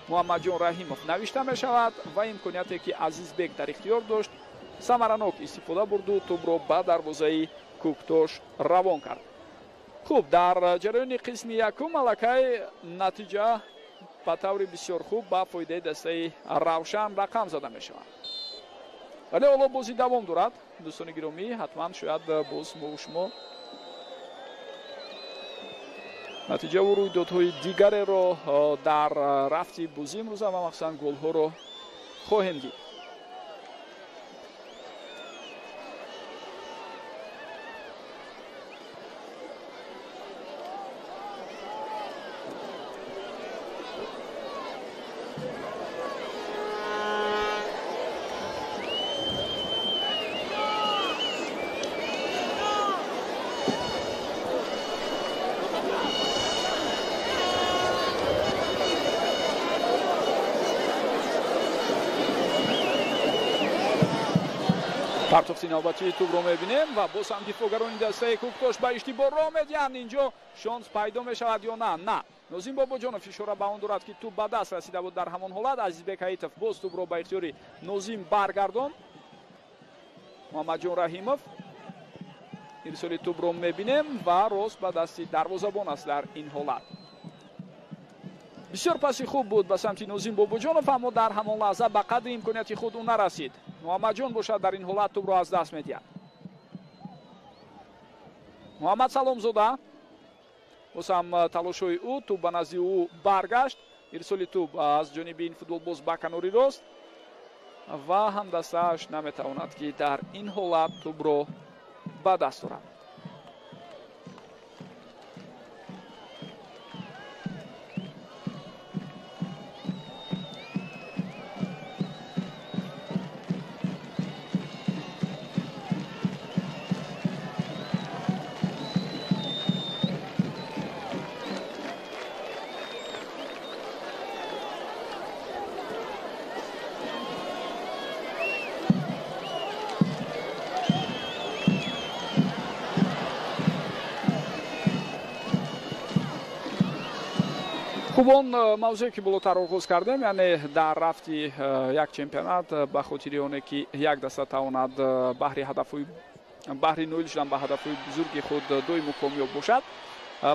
Муҳаммадҷон Раҳимов навишта мешавад ва имконияте ки Азизбек дар ихтиёр дошт, самаранок истифода бурду тӯбро ба дарвозаи Кӯктош равон кард. Хуб, дар ҷараёни қисми якум аллакай натиҷа ба таври бисёр хуб ба фоидаи дастаи Равшан рақам зада мешавад. Вале ҳоло бозӣ давом дорад. Дӯстони гиромӣ, ҳатман шояд боз мо шумо натиҷаву рӯйдодҳои дигареро дар рафти бозӣ имрӯза ва махсусан голҳоро хоҳем дид. Партофти навбатии тӯбро мебинем ва боз ҳам дифоъгарони дастаи Кӯктош ба иштибоҳ роҳ медиҳанд. Инҷо шонс пайдо мешавад ё на? На. Нозим Бобоҷонов ишора ба он дорад, ки тӯб ба даст расида буд дар ҳамон ҳолат. Азизбек Ҳаитов боз тӯбро ба ихтиёри Нозим баргардонд. Муҳаммадҷон Раҳимов ирсоли тӯбро мебинем ва рост ба дасти дарвозабон аст дар ин ҳолат. Бисёр паси хуб буд ба самти Нозим Бобоҷонов, аммо дар ҳамон лаҳза ба қадри имконияти худ ӯ нарасид. Муҳаммадҷон бошад дар ин ҳолат тӯбро аз даст медиҳад. Муҳаммад Саломзода боз ҳам талошҳои ӯ, тӯб ба назди ӯ баргашт. Ирсоли тӯб аз ҷониби ин футболбоз ба канори рост ва ҳамдастааш наметавонад, ки дар ин ҳолат тӯбро ба даст орад. Хуб, он мавзӯе ки болотар оғоз кардем, яъне дар рафти як чемпионат ба хотири оне ки як даста тавонад баҳри ноил шудан ба ҳадафҳои бузурги худ доиму комёб бошад,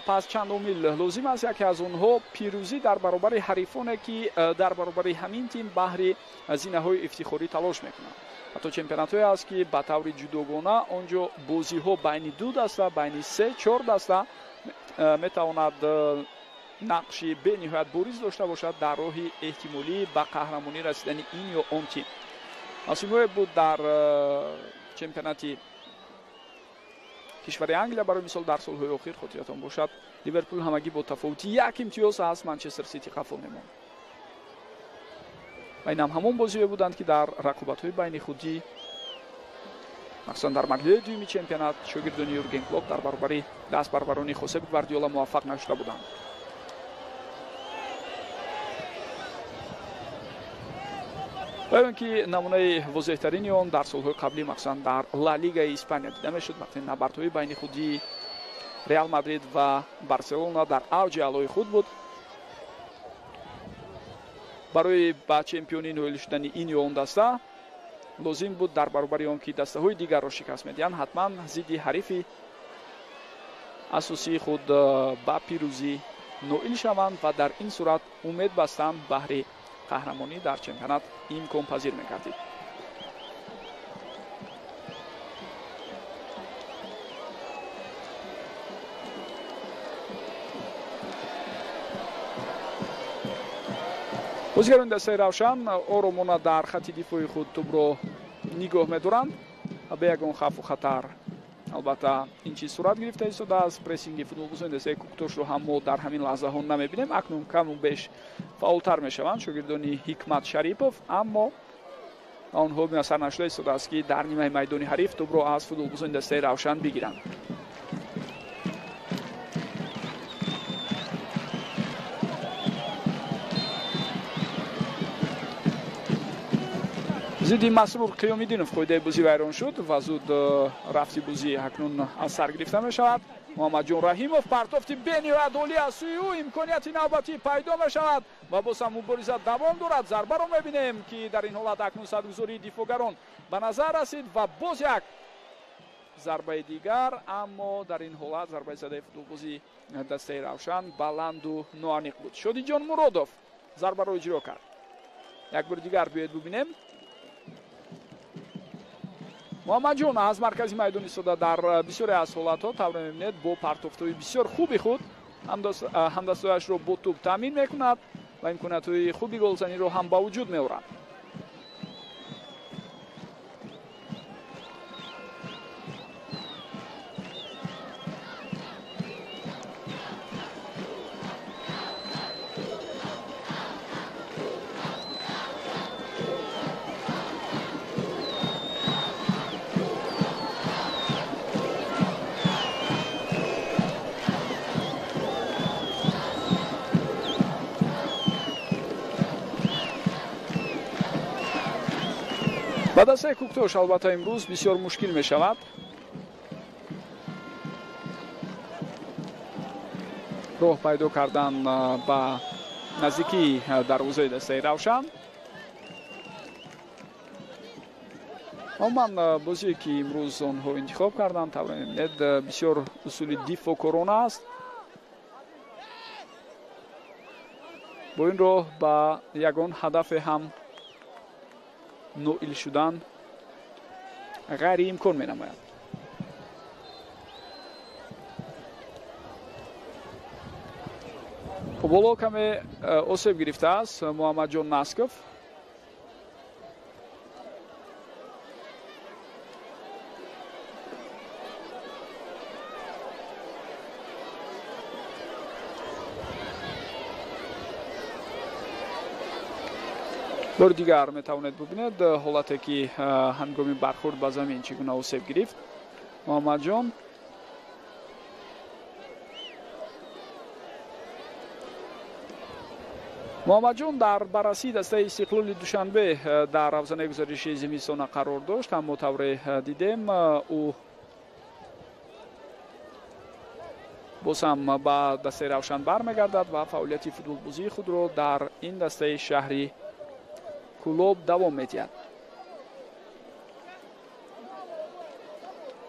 пас чанд омил лозим аст. Яке аз онҳо пирӯзӣ дар баробари ҳарифоне ки дар баробари ҳамин тим баҳри зинаҳои ифтихорӣ талош мекунанд. Ҳатто чемпионатҳое аст ки ба таври ҷудогона он ҷо бозиҳо байни ду даста, байни се чор даста метавонад нақши бениҳоят бориз дошта бошад дар роҳи эҳтимолӣ ба қаҳрамонӣ расидани ин ё он тим. Мавсимҳое буд дар чемпионати кишвари Англия, барои мисол дар солҳои охир хотиратон бошад, Ливерпул ҳамагӣ бо тафовути як имтиёз аз Манчестер Сити қафо мемонд. Ва инам ҳамон бозиҳое буданд ки дар рақобатҳои байни худӣ, махсусан дар марҳилаи дуюми чемпионат, шогирдони Юрген Клоп дар баробари дастбарбарони Хосеп Гвардиола муваффақ нашуда буданд. Ва он ки намунаи возеҳтарини он дар солҳои қаблӣ, махсусан дар Ла Лигаи Испания дида мешуд, вақте набардҳои байни худии Реал Мадрид ва Барселона дар авҷи аълои худ буд. Барои ба чемпионӣ ноил шудани ин ё он даста лозим буд дар баробари он ки дастаҳои дигарро шикаст медиҳанд, ҳатман зидди ҳарифи асосии худ ба пирӯзӣ ноил шаванд ва дар ин сурат умед бастан баҳри қаҳрамонӣ дар чемпионат имконпазир мегардид. Бозигарони дастаи Равшан оромона дар хати дифои худ тӯбро нигоҳ медоранд ва бе ягон хавфу хатар. Албатта ин чиз сурат гирифта истодааст. Прессинги футболбозони дастаи Куктошро ҳам мо дар ҳамин лаҳзаҳо намебинем. Акнун каму беш фаъолтар мешаванд шогирдони Ҳикмат Шарипов, аммо онҳо муяссар нашуда истодааст ки дар нимаи майдони ҳариф тӯбро аз футболбозони дастаи Равшан бигиранд. Зидди Масрур Қиёмиддинов қоидаи бозӣ вайрон шуд ва зуд рафти бозӣ акнун аз сар гирифта мешавад. Муҳаммадҷон Раҳимов партофти бениҳоят олӣ аз сӯи ӯ, имконияти навбатӣ пайдо мешавад ва боз ҳам мубориза давом дорад. Зарбаро мебинем ки дар ин ҳолат акнун садгузории дифоъгарон ба назар расид ва боз як зарбаи дигар, аммо дар ин ҳолат зарбаи задаи футболбози дастаи Равшан баланду ноаниқ буд. Шодиҷон Муродов зарбаро иҷро кард. Як бори дигар биёед бубинем. Муҳаммадҷон аз маркази майдон истода дар бисёре аз ҳолатҳо тавре мебинед бо партофтҳои бисёр хуби худ ҳамдастҳояшро бо тӯб таъмин мекунад ва имкониятҳои хуби голзаниро ҳам ба вуҷуд меорад. Ба дастаи Куктош албатта имрӯз бисёр мушкил мешавад. Роҳ пайдо кардан ба наздикии дарвозаи дастаи Равшан. Умуман бозие ки имрӯз онҳо интихоб карданд, тавре мебинед, бисёр усули дифоъкорона аст. Бо ин роҳ ба ягон ҳадафе ҳам ноил шудан ғайриимкон менамояд. Боло каме осеб гирифтааст Муҳаммадҷон Насков. Бори дигар метавонед бубинед ҳолате ки ҳангоми бархӯрд ба замин чӣ гуна осеб гирифт Муҳаммадҷон. Муҳаммадҷон дар баррасии дастаи Истиқлоли Душанбе дар равзанаи гузариши зимистона қарор дошт, аммо тавре дидем ӯ Боз ҳам ба дастаи Равшан бармегардад ва фаъолияти футболбозии худро дар ин дастаи шаҳри Кӯлоб давом медиҳад.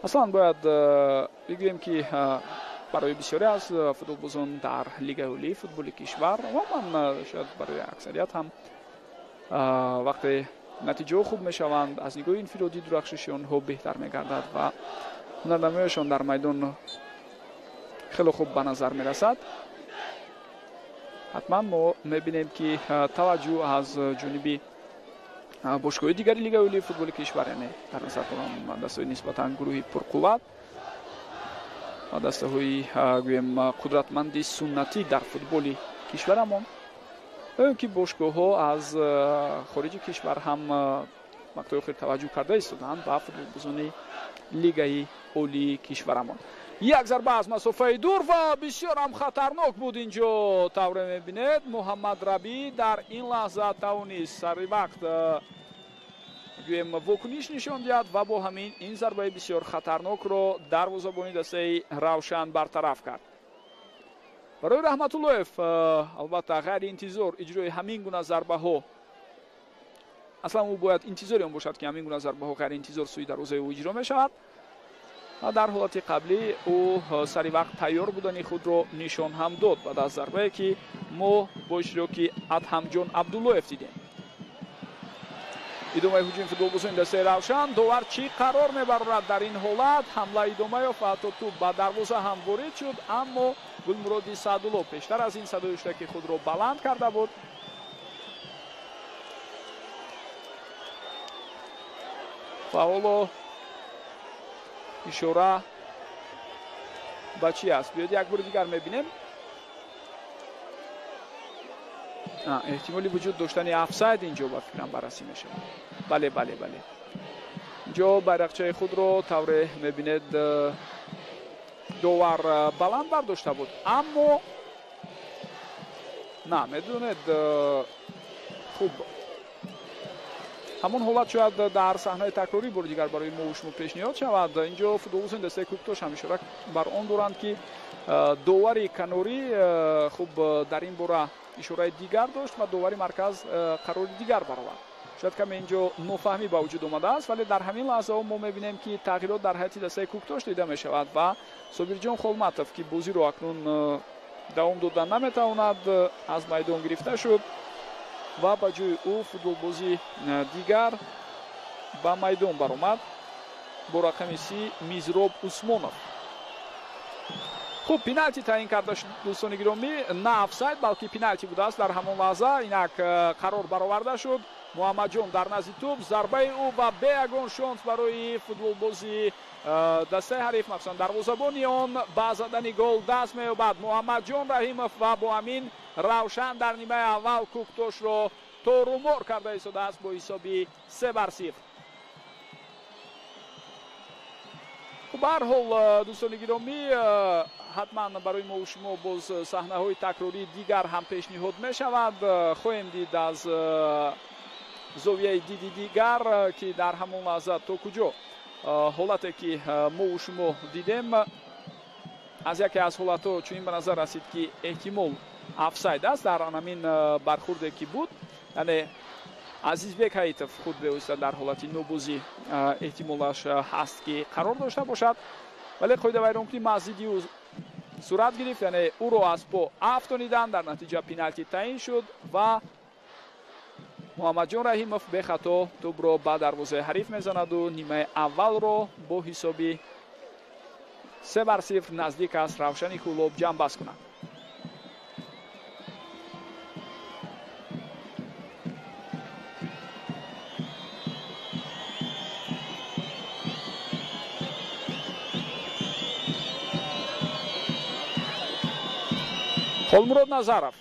Аслан бояд бигӯем, ки барои бисёре аз футболбозон дар Лигаи олии футболи кишвар ва ман шояд барои аксарият ҳам вақте натиҷаҳо хуб мешаванд, аз нигоҳи инфиродӣ дурахшиши онҳо беҳтар мегардад ва ҳунарнамоиашон дар майдон хеле хуб ба назар мерасад. Ҳатман мо мебинем, ки таваҷҷӯҳ аз ҷониби бошгоҳи дигари Лигаи олии футболи кишвар, яъне дар назар дорам дастаҳои нисбатан гурӯҳи пурқувват ва дастаҳои гӯем қудратманди суннатӣ дар футболи кишварамон, ё ки бошгоҳҳо аз хориҷи кишвар ҳам вақтҳои охир таваҷҷӯҳ карда истодаанд ба футболбозони Лигаи олии кишварамон. Як зарба аз масофаи дур ва бисёр ҳам хатарнок буд инҷо. Тавре мебинед, Муҳаммад Рабӣ дар ин лаҳза тавонист сари вақт гӯем вокуниш нишон диҳад ва бо ҳамин ин зарбаи бисёр хатарнокро дарвозабони дастаи Равшан бартараф кард. Барои Раҳматуллоев албатта ғайриинтизор иҷрои ҳамин гуна зарбаҳо, аслан ӯ бояд интизори он бошад, ки ҳамин гуна зарбаҳо ғайриинтизор сӯи дарвозаи ӯ иҷро мешавад. Ва дар ҳолати қаблӣ ӯ сари вақт тайёр будани худро нишон ҳам дод баъд аз зарбае, ки мо бо иштироки Адҳамҷон Абдуллоев дидем. Идомаи ҳуҷуми футболбозони дастаи Равшан. Довар чӣ қарор мебарорад дар ин ҳолат? Ҳамла идома ёфт ва ҳатто тӯб ба дарвоза ҳам ворид шуд, аммо Гулмуроди Саъдулло пештар аз ин садои ҳуштаки худро баланд карда буд. Ва ҳоло ишора ба чӣ аст? Биёед як бори дигар мебинем. Эҳтимоли вуҷуд доштани офсайд инҷо ба фикрам баррасӣ мешавад. Бале, бале, бале. Инҷо байрақчаи худро тавре мебинед довар баланд бардошта буд, аммо на медонед, хуб ҳамон ҳолат шояд дар саҳнаи такрорӣ бори дигар барои мо шумо пешниҳод шавад. Инҷо футболбозони дастаи Кӯктош ҳам ишора бар он доранд, ки довари канорӣ хуб дар ин бора ишораи дигар дошт ва довари марказ қарори дигар баровард. Шояд каме инҷо нофаҳмӣ ба вуҷуд омадааст, вале дар ҳамин лаҳзаҳо мо мебинем, ки тағйирот дар ҳайати дастаи Кӯктош дида мешавад ва Собирҷон Холматов, ки бозиро акнун давом додан наметавонад, аз майдон гирифта шуд ва ба ҷои ӯ футболбози дигар ба майдон баромад бо рақами 30 Мизроб Усмонов. Хуб, пеналти таъин карда шуд, дӯстони гиромӣ, на офсайд, балки пеналти будааст дар ҳамон лаҳза. Инак қарор бароварда шуд. Муҳаммадҷон дар назди тӯб, зарбаи ӯ ва бе ягон шонс барои футболбози дастаи ҳариф, махсусан дарвозабони он, ба задани гол даст меёбад Муҳаммадҷон Раҳимов ва бо ҳамин Равшан дар нимаи аввал Кӯктошро торумор карда истодааст бо ҳисоби 3-0. Хуб, ба ҳар ҳол, дӯстони гиромӣ, ҳатман барои мо шумо боз саҳнаҳои такрории дигар ҳам пешниҳод мешавад. Хоҳем дид аз зовияи диди дигар, ки дар ҳамон лаҳза то куҷо ҳолате, ки мо шумо дидем, аз яке аз ҳолатҳо чунин ба назар расид, ки эҳтимол офсайд аст дар ҳамин бархурде, ки буд. Яъне Азизбек Ҳаитов худ бевосита дар ҳолати нобозӣ эҳтимолаш ҳаст, ки қарор дошта бошад, вале қоидавайронкунӣ маҳзиди ӯ сурат гирифт, яъне ӯро аз по афтониданд, дар натиҷа пеналти таъин шуд ва Муҳаммадҷон Раҳимов бехато тӯбро ба дарвозаи ҳариф мезанаду нимаи аввалро бо ҳисоби 3-0 наздик аст Равшани Кӯлоб ҷамъбаст кунад. Холмурод Назаров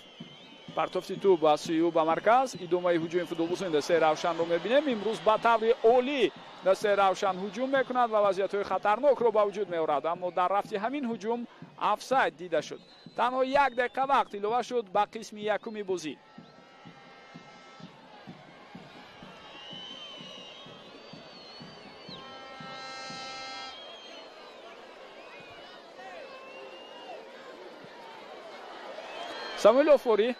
партофти тӯб аз сӯи ӯ ба марказ. Идомаи ҳуҷуми футболбозони дастаи Равшанро мебинем. Имрӯз ба таври олӣ дастаи Равшан ҳуҷум мекунад ва вазъиятҳои хатарнокро ба вуҷуд меорад, аммо дар рафти ҳамин ҳуҷум офсайд дида шуд. Танҳо як дақиқа вақт илова шуд ба қисми якуми бозӣ. Самуэл Офори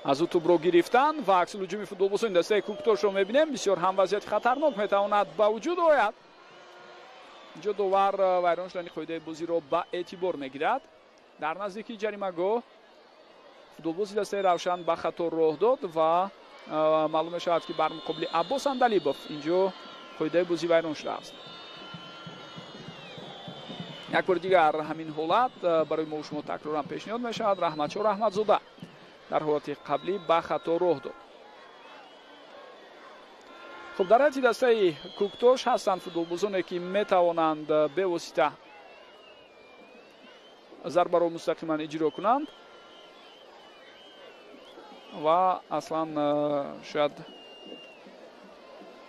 аз ӯ тӯбро гирифтан ва аксулҳуҷуми футболбозони дастаи Кӯктошро мебинем. Бисёр ҳам вазъияти хатарнок метавонад ба вуҷуд ояд. Инҷо довар вайрон шудани қоидаи бозиро ба эътибор мегирад. Дар наздикии ҷаримагоҳ футболбози дастаи Равшан ба хато роҳ дод ва маълум мешавад, ки бар муқобили Аббос Андалибов инҷо қоидаи бозӣ вайрон шудааст. Як бори дигар ҳамин ҳолат барои мо шумо такроран пешниҳод мешавад. Раҳматшоҳ Раҳматзода дар ҳолати қаблӣ ба хато роҳ дод. Хуб, дар ҳайати дастаи Кӯктош ҳастанд футболбозоне, ки метавонанд бевосита зарбаро мустақиман иҷро кунанд ва аслан шояд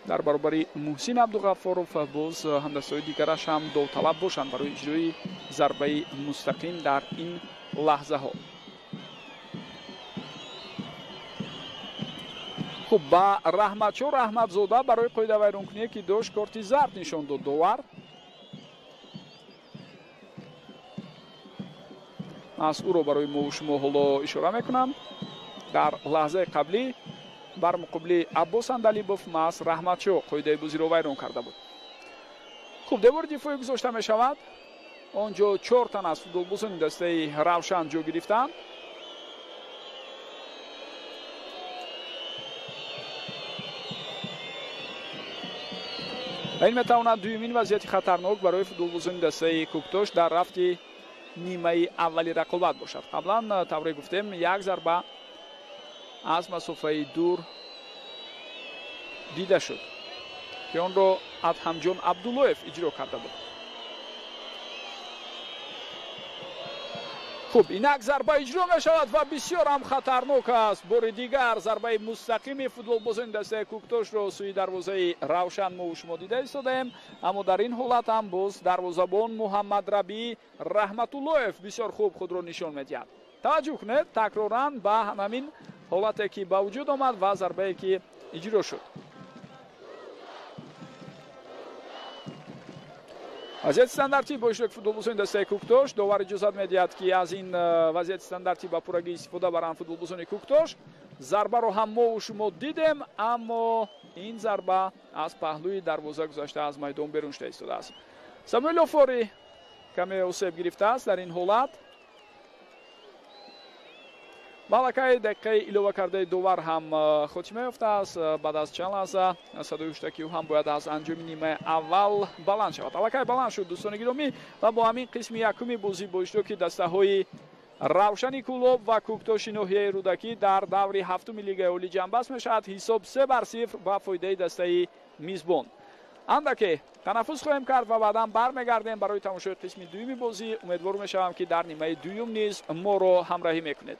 дар баробари Муҳсин Абдуғаффоров боз ҳамдастаҳои дигараш ҳам довталаб бошанд барои иҷрои зарбаи мустақим дар ин лаҳзаҳо. Хуб, ба Раҳматшоҳ Раҳматзода барои қоидавайронкуние, ки дошт, корти зард нишон дод довар. Аз ӯро барои мо шумо ҳоло ишора мекунам. Дар лаҳзаи қаблӣ бар муқобили Аббос Андалибов маҳз Раҳматшоҳ қоидаи бозиро вайрон карда буд. Хуб, девори дифоӣ гузошта мешавад. Он ҷо 4 тан аз футболбозони дастаи Равшан ҷо гирифтанд. Ва ин метавонад дуюмин вазъияти хатарнок барои футболбозони дастаи Кӯктош дар рафти нимаи аввали рақобат бошад. Қаблан тавре гуфтем, як зарба аз масофаи дур дида шуд, ки онро Адҳамҷон Абдуллоев иҷро карда буд. Хуб, инак зарба иҷро мешавад ва бисёр ҳам хатарнок аст. Бори дигар зарбаи мустақими футболбозони дастаи Кӯктошро сӯи дарвозаи Равшан мо шумо дида истодаем. Аммо дар ин ҳолат ҳам боз дарвозабон Муҳаммадрабӣ Раҳматуллоев бисёр хуб худро нишон медиҳад. Таваҷҷӯҳ кунед такроран ба ҳамин ҳолате, ки ба вуҷуд омад ва зарбае, ки иҷро шуд. Вазъияти стандартӣ бо иштироки футболбозони дастаи Кӯктош. Довар иҷозат медиҳад, ки аз ин вазъияти стандартӣ ба пуррагӣ истифода баранд футболбозони Кӯктош. Зарбаро ҳам мо шумо дидем, аммо ин зарба аз паҳлӯи дарвоза гузашта аз майдон берун шуда истодааст. Самуэл Офори каме осеб гирифтааст дар ин ҳолат. Балакай дақиқаи илова кардаи довар ҳам хотима ёфтааст. Баъд аз чанд лаҳза садои ҳуштаки ӯ ҳам бояд аз анҷоми нимаи аввал баланд шавад. Аллакай баланд шуд, дӯстони гиромӣ, ва бо ҳамин қисми якуми бозӣ бо иштироки дастаҳои Равшани Кӯлоб ва Кӯктоши ноҳияи Рӯдакӣ дар даври ҳафтуми Лигаи Олӣ ҷамъбаст мешавад. Ҳисоб 3-0 ба фоидаи дастаи мизбон. Андаке танаффус хоҳем кард ва баъдан бармегардем барои тамошои қисми дуюми бозӣ. Умедвор мешавам, ки дар нимаи дуюм низ моро ҳамроҳӣ мекунед.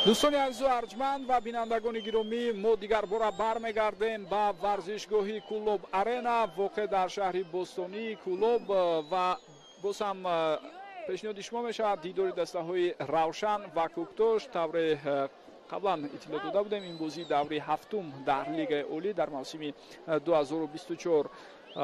Дӯстони азизу арҷманд ва бинандагони гиромӣ, мо дигар бора бармегардем ба варзишгоҳи Кӯлоб Арена, воқеъ дар шаҳри бостонии Кӯлоб, ва боз ҳам пешниҳоди шумо мешавад дидори дастаҳои Равшан ва Кӯктош. Тавре қаблан иттилоъ дода будем, ин бозӣ даври ҳафтум дар Лигаи Олӣ дар мавсими 2024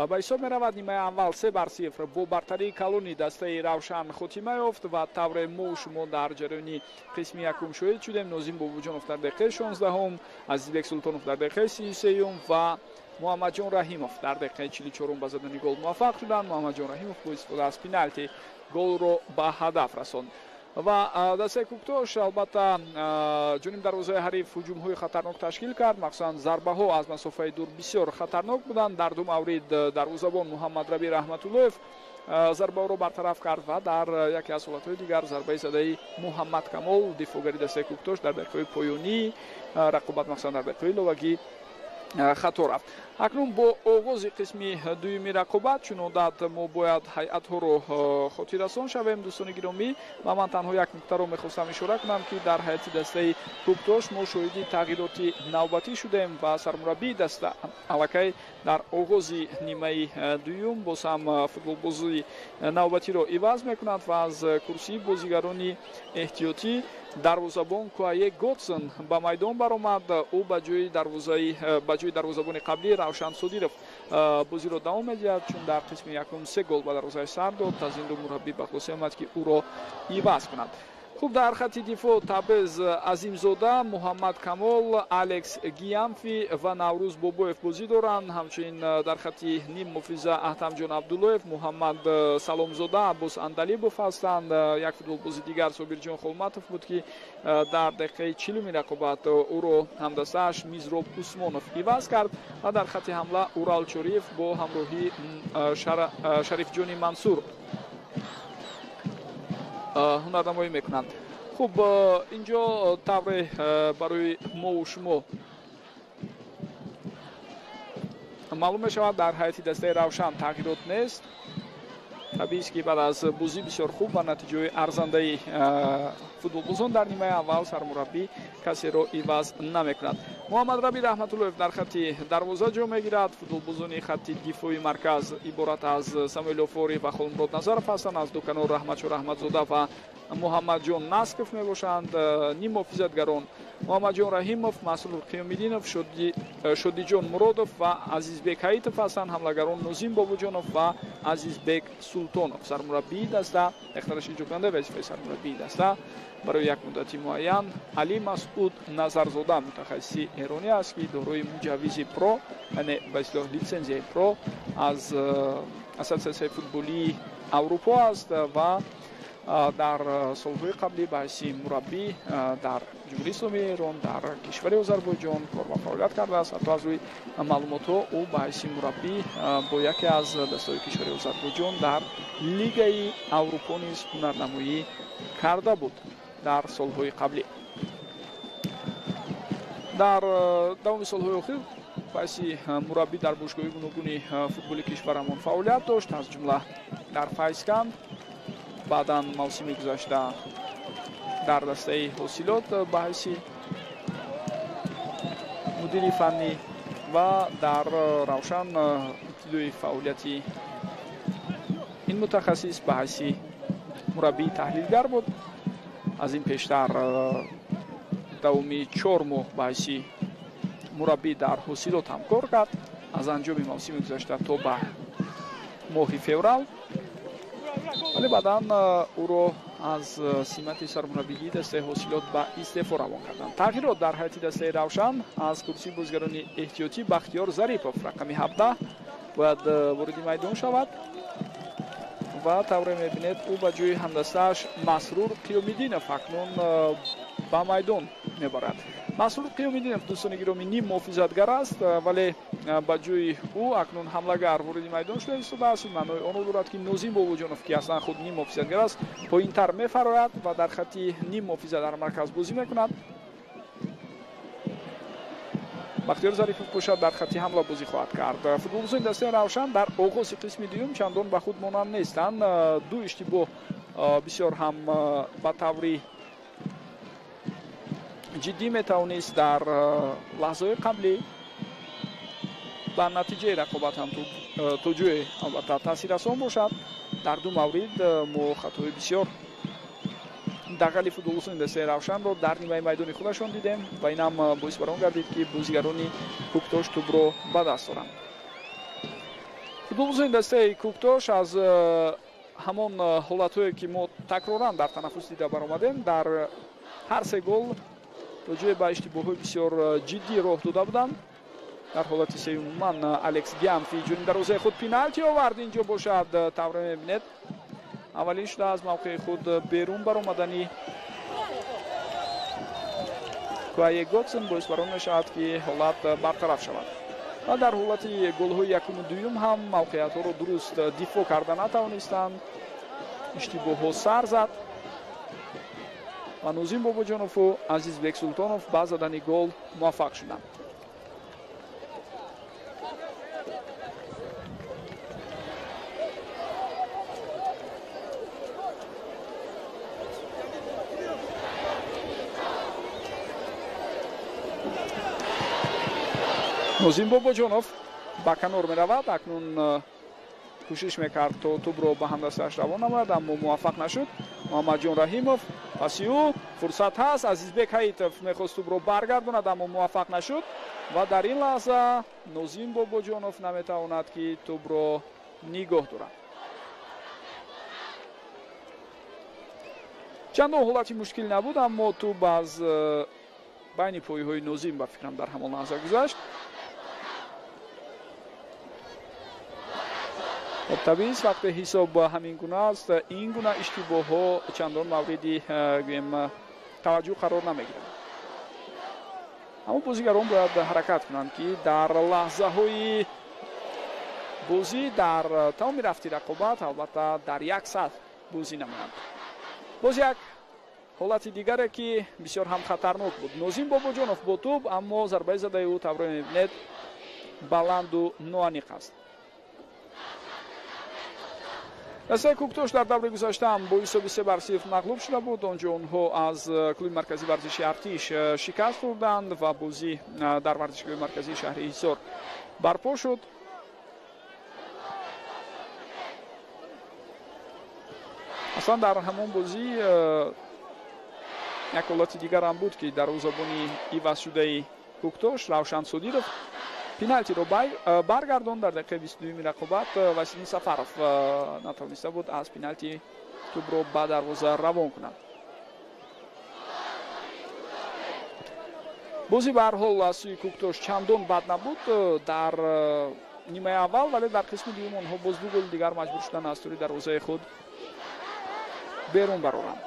ба ҳисоб меравад. Нимаи аввал 3-0 бо бартарии калони дастаи Равшан хотима ёфт ва тавре мо шумо дар ҷараёни қисми якум шоҳид шудем, Нозим Бобоҷонов дар дақиқаи 16-ум, Азизбек Султонов дар дақиқаи 33-юм ва Муҳаммадҷон Раҳимов дар дақиқаи 44-ум ба задани гол муваффақ шуданд. Муҳаммадҷон Раҳимов бо истифода аз пеналти голро ба ҳадаф расонд ва дастаи Кӯктош албатта ҷониб дарвозаи ҳариф ҳуҷумҳои хатарнок ташкил кард. Махсусан зарбаҳо аз масофаи дур бисёр хатарнок буданд. Дар ду маврид дарвозабон Муҳаммадраби Раҳматуллоев зарбаҳоро бартараф кард ва дар яке аз ҳолатҳои дигар зарбаи задаи Муҳаммад Камол, дифоъгари дастаи Кӯктош, дар дақиқаҳои поёнии рақобат, махсусан дар дақиқаҳои иловагӣ хато рафт. Акнун бо оғози қисми дуюми рақобат, чун одат мо бояд ҳайатҳоро хотиррасон шавем, дӯстони гиромӣ, ва ман танҳо як нуктаро мехостам ишора кунам, ки дар ҳайати дастаи Кӯктош мо шоҳиди тағйироти навбатӣ шудем ва сармураббии даста аллакай дар оғози нимаи дуюм боз ҳам футболбозии навбатиро иваз мекунад ва аз курсии бозигарони эҳтиётӣ дарвозабон Куае Готсон ба майдон баромад. Ӯ ба ҷои дарвозабони қаблӣ Равшан Содиров бозиро давом медиҳад, чун дар қисми якум 3 гол ба дарвозаи сар дод. Аз ин рӯ мураббӣ ба хулоса омад, ки ӯро иваз кунад. Хуб, дар хати дифоъ Табез Азимзода, Муҳаммад Камол, Алекс Гиямфи ва Наврӯз Бобоев бозӣ доранд. Ҳамчунин дар хати ним муҳофиза Аҳтамҷон Абдуллоев, Муҳаммад Саломзода, Аббос Андалибов ҳастанд. Як футболбози дигар Собирҷон Холматов буд, ки дар дақиқаи 40-уми рақобат ӯро ҳамдастааш Мизроб Усмонов иваз кард ва дар хати ҳамла Урал Чориев бо ҳамроҳии Шарифҷони Мансур ҳунарнамоӣ мекунанд. Хуб, инҷо тавре барои мову шумо маълум мешавад, дар ҳайати дастаи Равшан тағйирот нест. Табиист, ки баъд аз бозӣ бисёр хуб ва натиҷаҳои арзандаи футболбозон дар нимаи аввал сармураббӣ касеро иваз намекунад. Муҳаммадраби Раҳматуллоев дар хати дарвоза ҷо мегирад. Футболбозони хати дифои марказ иборат аз Самуэл Офори ва Холмурод Назаров ҳастанд. Аз ду канор Раҳматшо Раҳматзода ва Муҳаммадҷон Насков мебошанд. Ним муҳофизатгарон Муҳаммадҷон Раҳимов, Масрур Қиёмиддинов, Шодиҷон Муродов ва Азизбек Ҳаитов ҳастанд. Ҳамлагарон Нозим Бобоҷонов ва Азизбек Султонов. Сармураббии даста, ихтиёраш иҷрокунандаи вазифаи сармураббии даста барои як муддати муайян Али Масъуд Назарзода, мутахассиси эронӣ аст, ки дорои муҷаввизи про, яъне ба истилоҳ литсензияи про аз Ассотсиатсияи футболии Аврупо аст ва дар солҳои қаблӣ ба ҳайси мураббӣ дар Ҷумҳурии Исломии Эрон, дар кишвари Озарбойҷон кор ва фаъолият кардааст. Ҳатто аз рӯи маълумотҳо ӯ ба ҳайси мураббӣ бо яке аз дастаҳои кишвари Озарбойҷон дар Лигаи Аврупо низ ҳунарнамоӣ карда буд дар солҳои қаблӣ. Дар давоми солҳои охир ба ҳайси мураббӣ дар бошгоҳи гуногуни футболи кишварамон фаъолият дошт, аз ҷумла дар Файзканд, баъдан мавсими гузашта дар дастаи Ҳосилот ба ҳайси мудири фаннӣ ва дар Равшан ибтидои фаъолияти ин мутахассис ба ҳайси мураббии таҳлилгар буд. Аз ин пештар давоми 4 моҳ ба ҳайси мураббӣ дар Ҳосилот ҳамкор кард, аз анҷоми мавсими гузашта то ба моҳи феврал, вале баъдан ӯро аз симати сармураббигии дастаи Ҳосилот ба истеъфо равон карданд. Тағйирот дар ҳайати дастаи Равшан: аз курсии бозигарони эҳтиётӣ Бахтиёр Зарипов, рақами 17, бояд вориди майдон шавад ва тавре мебинед, ӯ ба ҷои ҳамдастааш Масрур Қиёмиддинов акнун ба майдон мебарад. Масрур Қиёмиддинов, дӯстони гиромӣ, ним муҳофизатгар аст, вале ба ҷои ӯ акнун ҳамлагар вориди майдон шуда истодааст. Ин маънои онро дорад, ки Нозим Бобоҷонов, ки аслан худ ним муҳофизатгар аст, поинтар мефарояд ва дар хати ним муҳофиза дар марказ бозӣ мекунад. Бахтиёр Зарипов бошад дар хати ҳамла бозӣ хоҳад кард. Футболбозони дастаи Равшан дар оғози қисми дуюм чандон ба худ монанд нестанд. Ду иштибоҳ бисёр ҳам ба таври ҷиддӣ метавонист дар лаҳзаҳои қаблӣ ба натиҷаи рақобат ҳам то ҷое албатта таъсиррасон бошад. Дар ду маврид мо хатои бисёр дағали футболбозони дастаи Равшанро дар нимаи майдони худашон дидем ва ин ҳам боис бар он гардид, ки бозигарони Кӯктош тӯбро ба даст оранд. Футболбозони дастаи Кӯктош аз ҳамон ҳолатҳое, ки мо такроран дар танаффус дида баромадем, дар ҳар се гол то ҷое ба иштибоҳҳои бисёр ҷиддӣ роҳ дода буданд. Дар ҳолати сеюм умуман Алекс Гиамфи ҷониби дарвозаи худ пеналти овард. Инҷо бошад, тавре мебинед, аввалин шуда аз мавқеи худ берун баромадани Куае Готсен боис бар он мешавад, ки ҳолат бартараф шавад. Ва дар ҳолати голҳои якуму дуюм ҳам мавқеиятҳоро дуруст дифоъ карда натавонистанд, иштибоҳҳо сар зад ва Нозим Бобоҷонову Азизбек Султонов ба задани гол муваффақ шуданд. Нозим Бобоҷонов ба канор меравад. Акнун кӯшиш мекард, то тӯбро ба ҳамдастааш равон намояд, аммо муваффақ нашуд. Муҳаммадҷон Раҳимов, паси ӯ фурсат ҳаст. Азизбек Ҳаитов мехост тӯбро баргардонад, аммо муваффақ нашуд ва дар ин лаҳза Нозим Бобоҷонов наметавонад, ки тӯбро нигоҳ дорад. Чандон ҳолати мушкил набуд, аммо тӯб аз байни пойҳои Нозим, ба фикрам, дар ҳамон лаҳза гузашт. Хоб, табиист, вақте ҳисоб ҳамин гуна аст, ин гуна иштибоҳҳо чандон мавриди, гӯем, таваҷҷӯҳ қарор намегиранд. Аммо бозигарон бояд ҳаракат кунанд, ки дар лаҳзаҳои бозӣ, дар тамоми рафти рақобат, албатта, дар як сатҳ бозӣ намоянд. Боз як ҳолати дигаре, ки бисёр ҳам хатарнок буд. Нозим Бобоҷонов бо тӯб, аммо зарбаи задаи ӯ, тавре мебинед, баланду ноаниқ аст. Дастаи Кӯктош дар даври гузашта ҳам бо ҳисоби 3-0 мағлуб шуда буд. Он ҷо онҳо аз клуби марказии варзиши Артиш шикаст хӯрданд ва бозӣ дар варзишгоҳи марказии шаҳри Ҳисор барпо шуд. Аслан дар ҳамон бозӣ як ҳолати дигар ҳам буд, ки дарвозабони ивазшудаи Кӯктош Равшан Содиров пеналтиро баргардонд. Дар дақиқаи 22-юми рақобат Василин Сафаров натавониста буд аз пеналти тӯбро ба дарвоза равон кунад. Бозӣ ба ҳар ҳол аз сӯи Кӯктош чандон бад набуд дар нимаи аввал, вале дар қисми дуюм онҳо боз ду голи дигар маҷбур шуданд аз тури дарвозаи худ берун бароранд.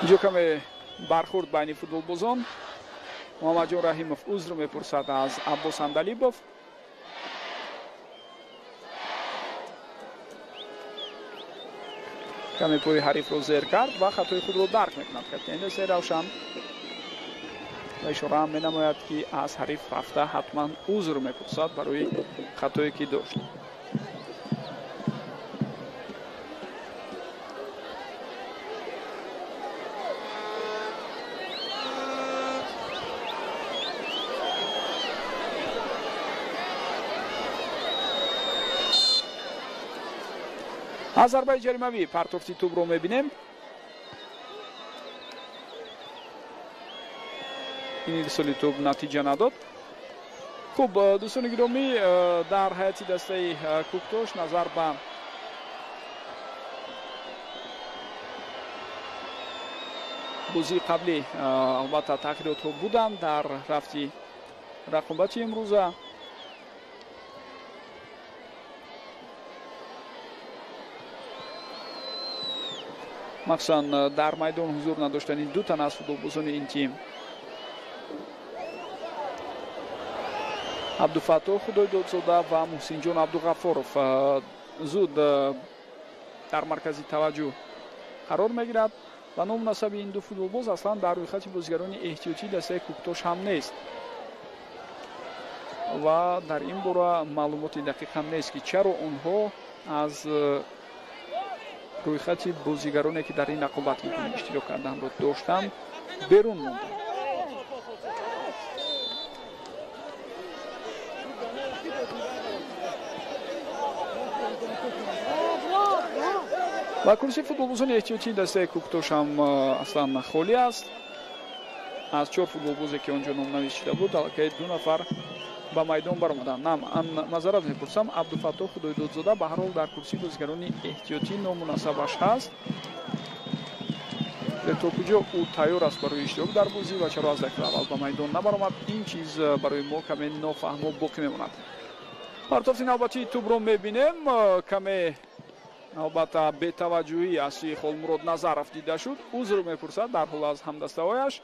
Инҷо каме бархӯрд байни футболбозон. Муҳаммадҷон Раҳимов узр мепурсад аз Аббос Андалибов. Каме пои ҳарифро зер кард ва хатои худро дарк мекунад капитани дастаи Равшан ва ишора ҳам менамояд, ки аз ҳариф рафта ҳатман узр мепурсад барои хатое, ки дошт. Аз зарбаи ҷаримавӣ партофти тӯбро мебинем. Ин ирсоли тӯб натиҷа надод. Хуб, дӯстони гиромӣ, дар ҳайати дастаи Кӯктош назар ба бозии қаблӣ, албатта, тағйиротҳо буданд дар рафти рақобати имрӯза. Махсусан дар майдон ҳузур надоштани ду тан аз футболбозони ин тим, Абдуфаттоҳ Худойдодзода ва Муҳсинҷон Абдуғаффоров, зуд дар маркази таваҷҷӯҳ қарор мегирад. Ва ному насаби ин ду футболбоз аслан дар рӯйхати бозигарони эҳтиётии дастаи Кӯктош ҳам нест ва дар ин бора маълумоти дақиқ ҳам нест, ки чаро онҳо аз рӯйхати бозигароне, ки дар ин рақобат иштирок карданро доштанд, берун монданд. Ва курсии футболбозони эҳтиётии дастаи Кӯктош ҳам аслан холӣ аст. Аз 4 футболбозе, ки он ҷо номнавис шуда буд, аллакай 2 нафар ба майдон баромаданд. На, ман маъзарат мепурсам, Абдуфаттоҳ Худойдодзода ба ҳар ҳол дар курсии бозигарони эҳтиётӣ номунасабаш ҳаст. То куҷо ӯ тайёр аст барои иштирок дар бозӣ ва чаро аз дақиқаи аввал ба майдон набаромад, ин чиз барои мо каме нофаҳмо боқӣ мемонад. Партофти навбатии тӯбро мебинем. Каме албатта бетаваҷҷӯҳӣ аз сӯи Холмурод Назаров дида шуд. Узр мепурсад дар ҳол аз ҳамдастаҳояш.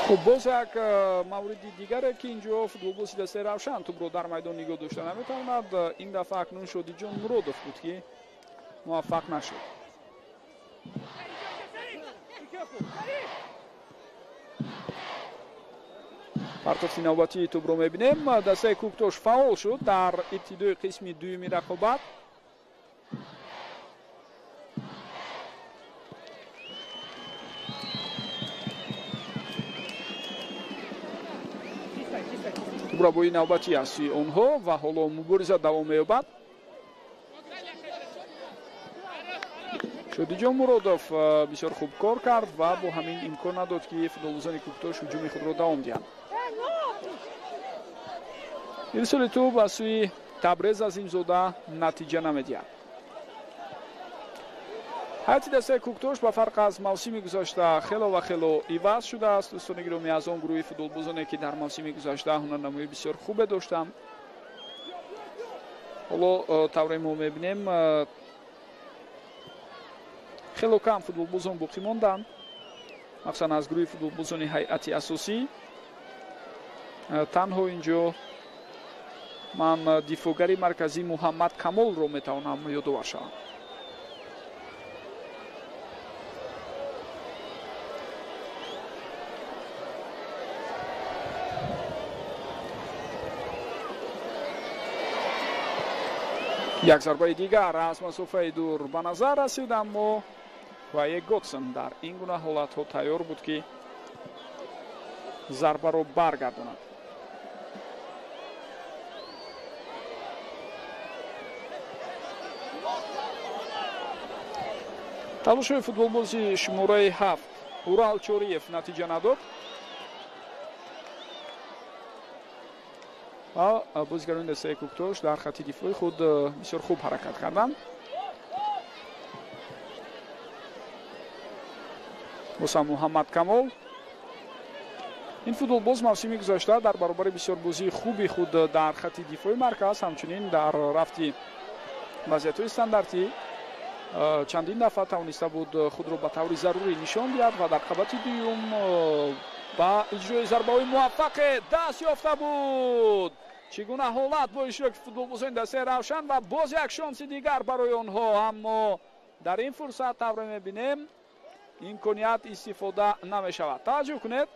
Хуб, боз як мавриди дигаре, ки инҷо футболбози дастаи Равшан тӯбро дар майдон нигоҳ дошта наметавонад. Ин дафъа акнун Шодиҷон Муродов буд, ки муваффақ нашуд. Партофти навбатии тӯбро мебинем. Дастаи Кӯктош фаъол шуд дар ибтидои қисми дуюми рақобат. Тӯбрабои навбатӣ аз сӯи онҳо ва ҳоло мубориза давом меёбад. Шодиҷон Муродов бисёр хуб кор кард ва бо ҳамин имкон надод, ки футболбозони Кӯктош ҳуҷуми худро давом диҳанд. Ирсоли тӯб аз сӯи Табрез Азимзода натиҷа намедиҳад. Ҳайати дастаи Кӯктош ба фарқ аз мавсими гузашта хело ва хело иваз шудааст. Дӯстони гиромӣ, аз он гурӯҳи футболбозоне, ки дар мавсими гузашта ҳунарнамоии бисёр хубе доштанд, ҳоло тавре мо мебинем, хело кам футболбозон боқӣ монданд, махсусан аз гурӯҳи футболбозони ҳайати асосӣ. Танҳо инҷо ман дифоъгари марказӣ Муҳаммад Камолро метавонам ёдовар шавам. Як зарбаи дигар аз масофаи дур ба назар расид, аммо Вае Готсон дар ин гуна ҳолатҳо тайёр буд, ки зарбаро баргардонад. Талошҳои футболбози шумораи 7 Урал Чориев натиҷа надод ва бозигарони дастаи Кӯктош дар хатти дифои худ бисёр хуб ҳаракат карданд. Боз Муҳаммад Камол. Ин футболбоз мавсими гузашта дар баробари бисёр бозии хуби худ дар хатти дифои марказ, ҳамчунин дар рафти вазъиятҳои стандартӣ чандин дафъа тавониста буд худро ба таври зарурӣ нишон диҳад ва дар қабати дуюм ба иҷрои зарбаҳои муваффақе даст ёфта буд. Чӣ гуна ҳолат бо иштироки футболбозони дастаи Равшан ва боз як шонси дигар барои онҳо, аммо дар ин фурсат тавре мебинем имконият истифода намешавад. Таваҷҷӯҳ кунед,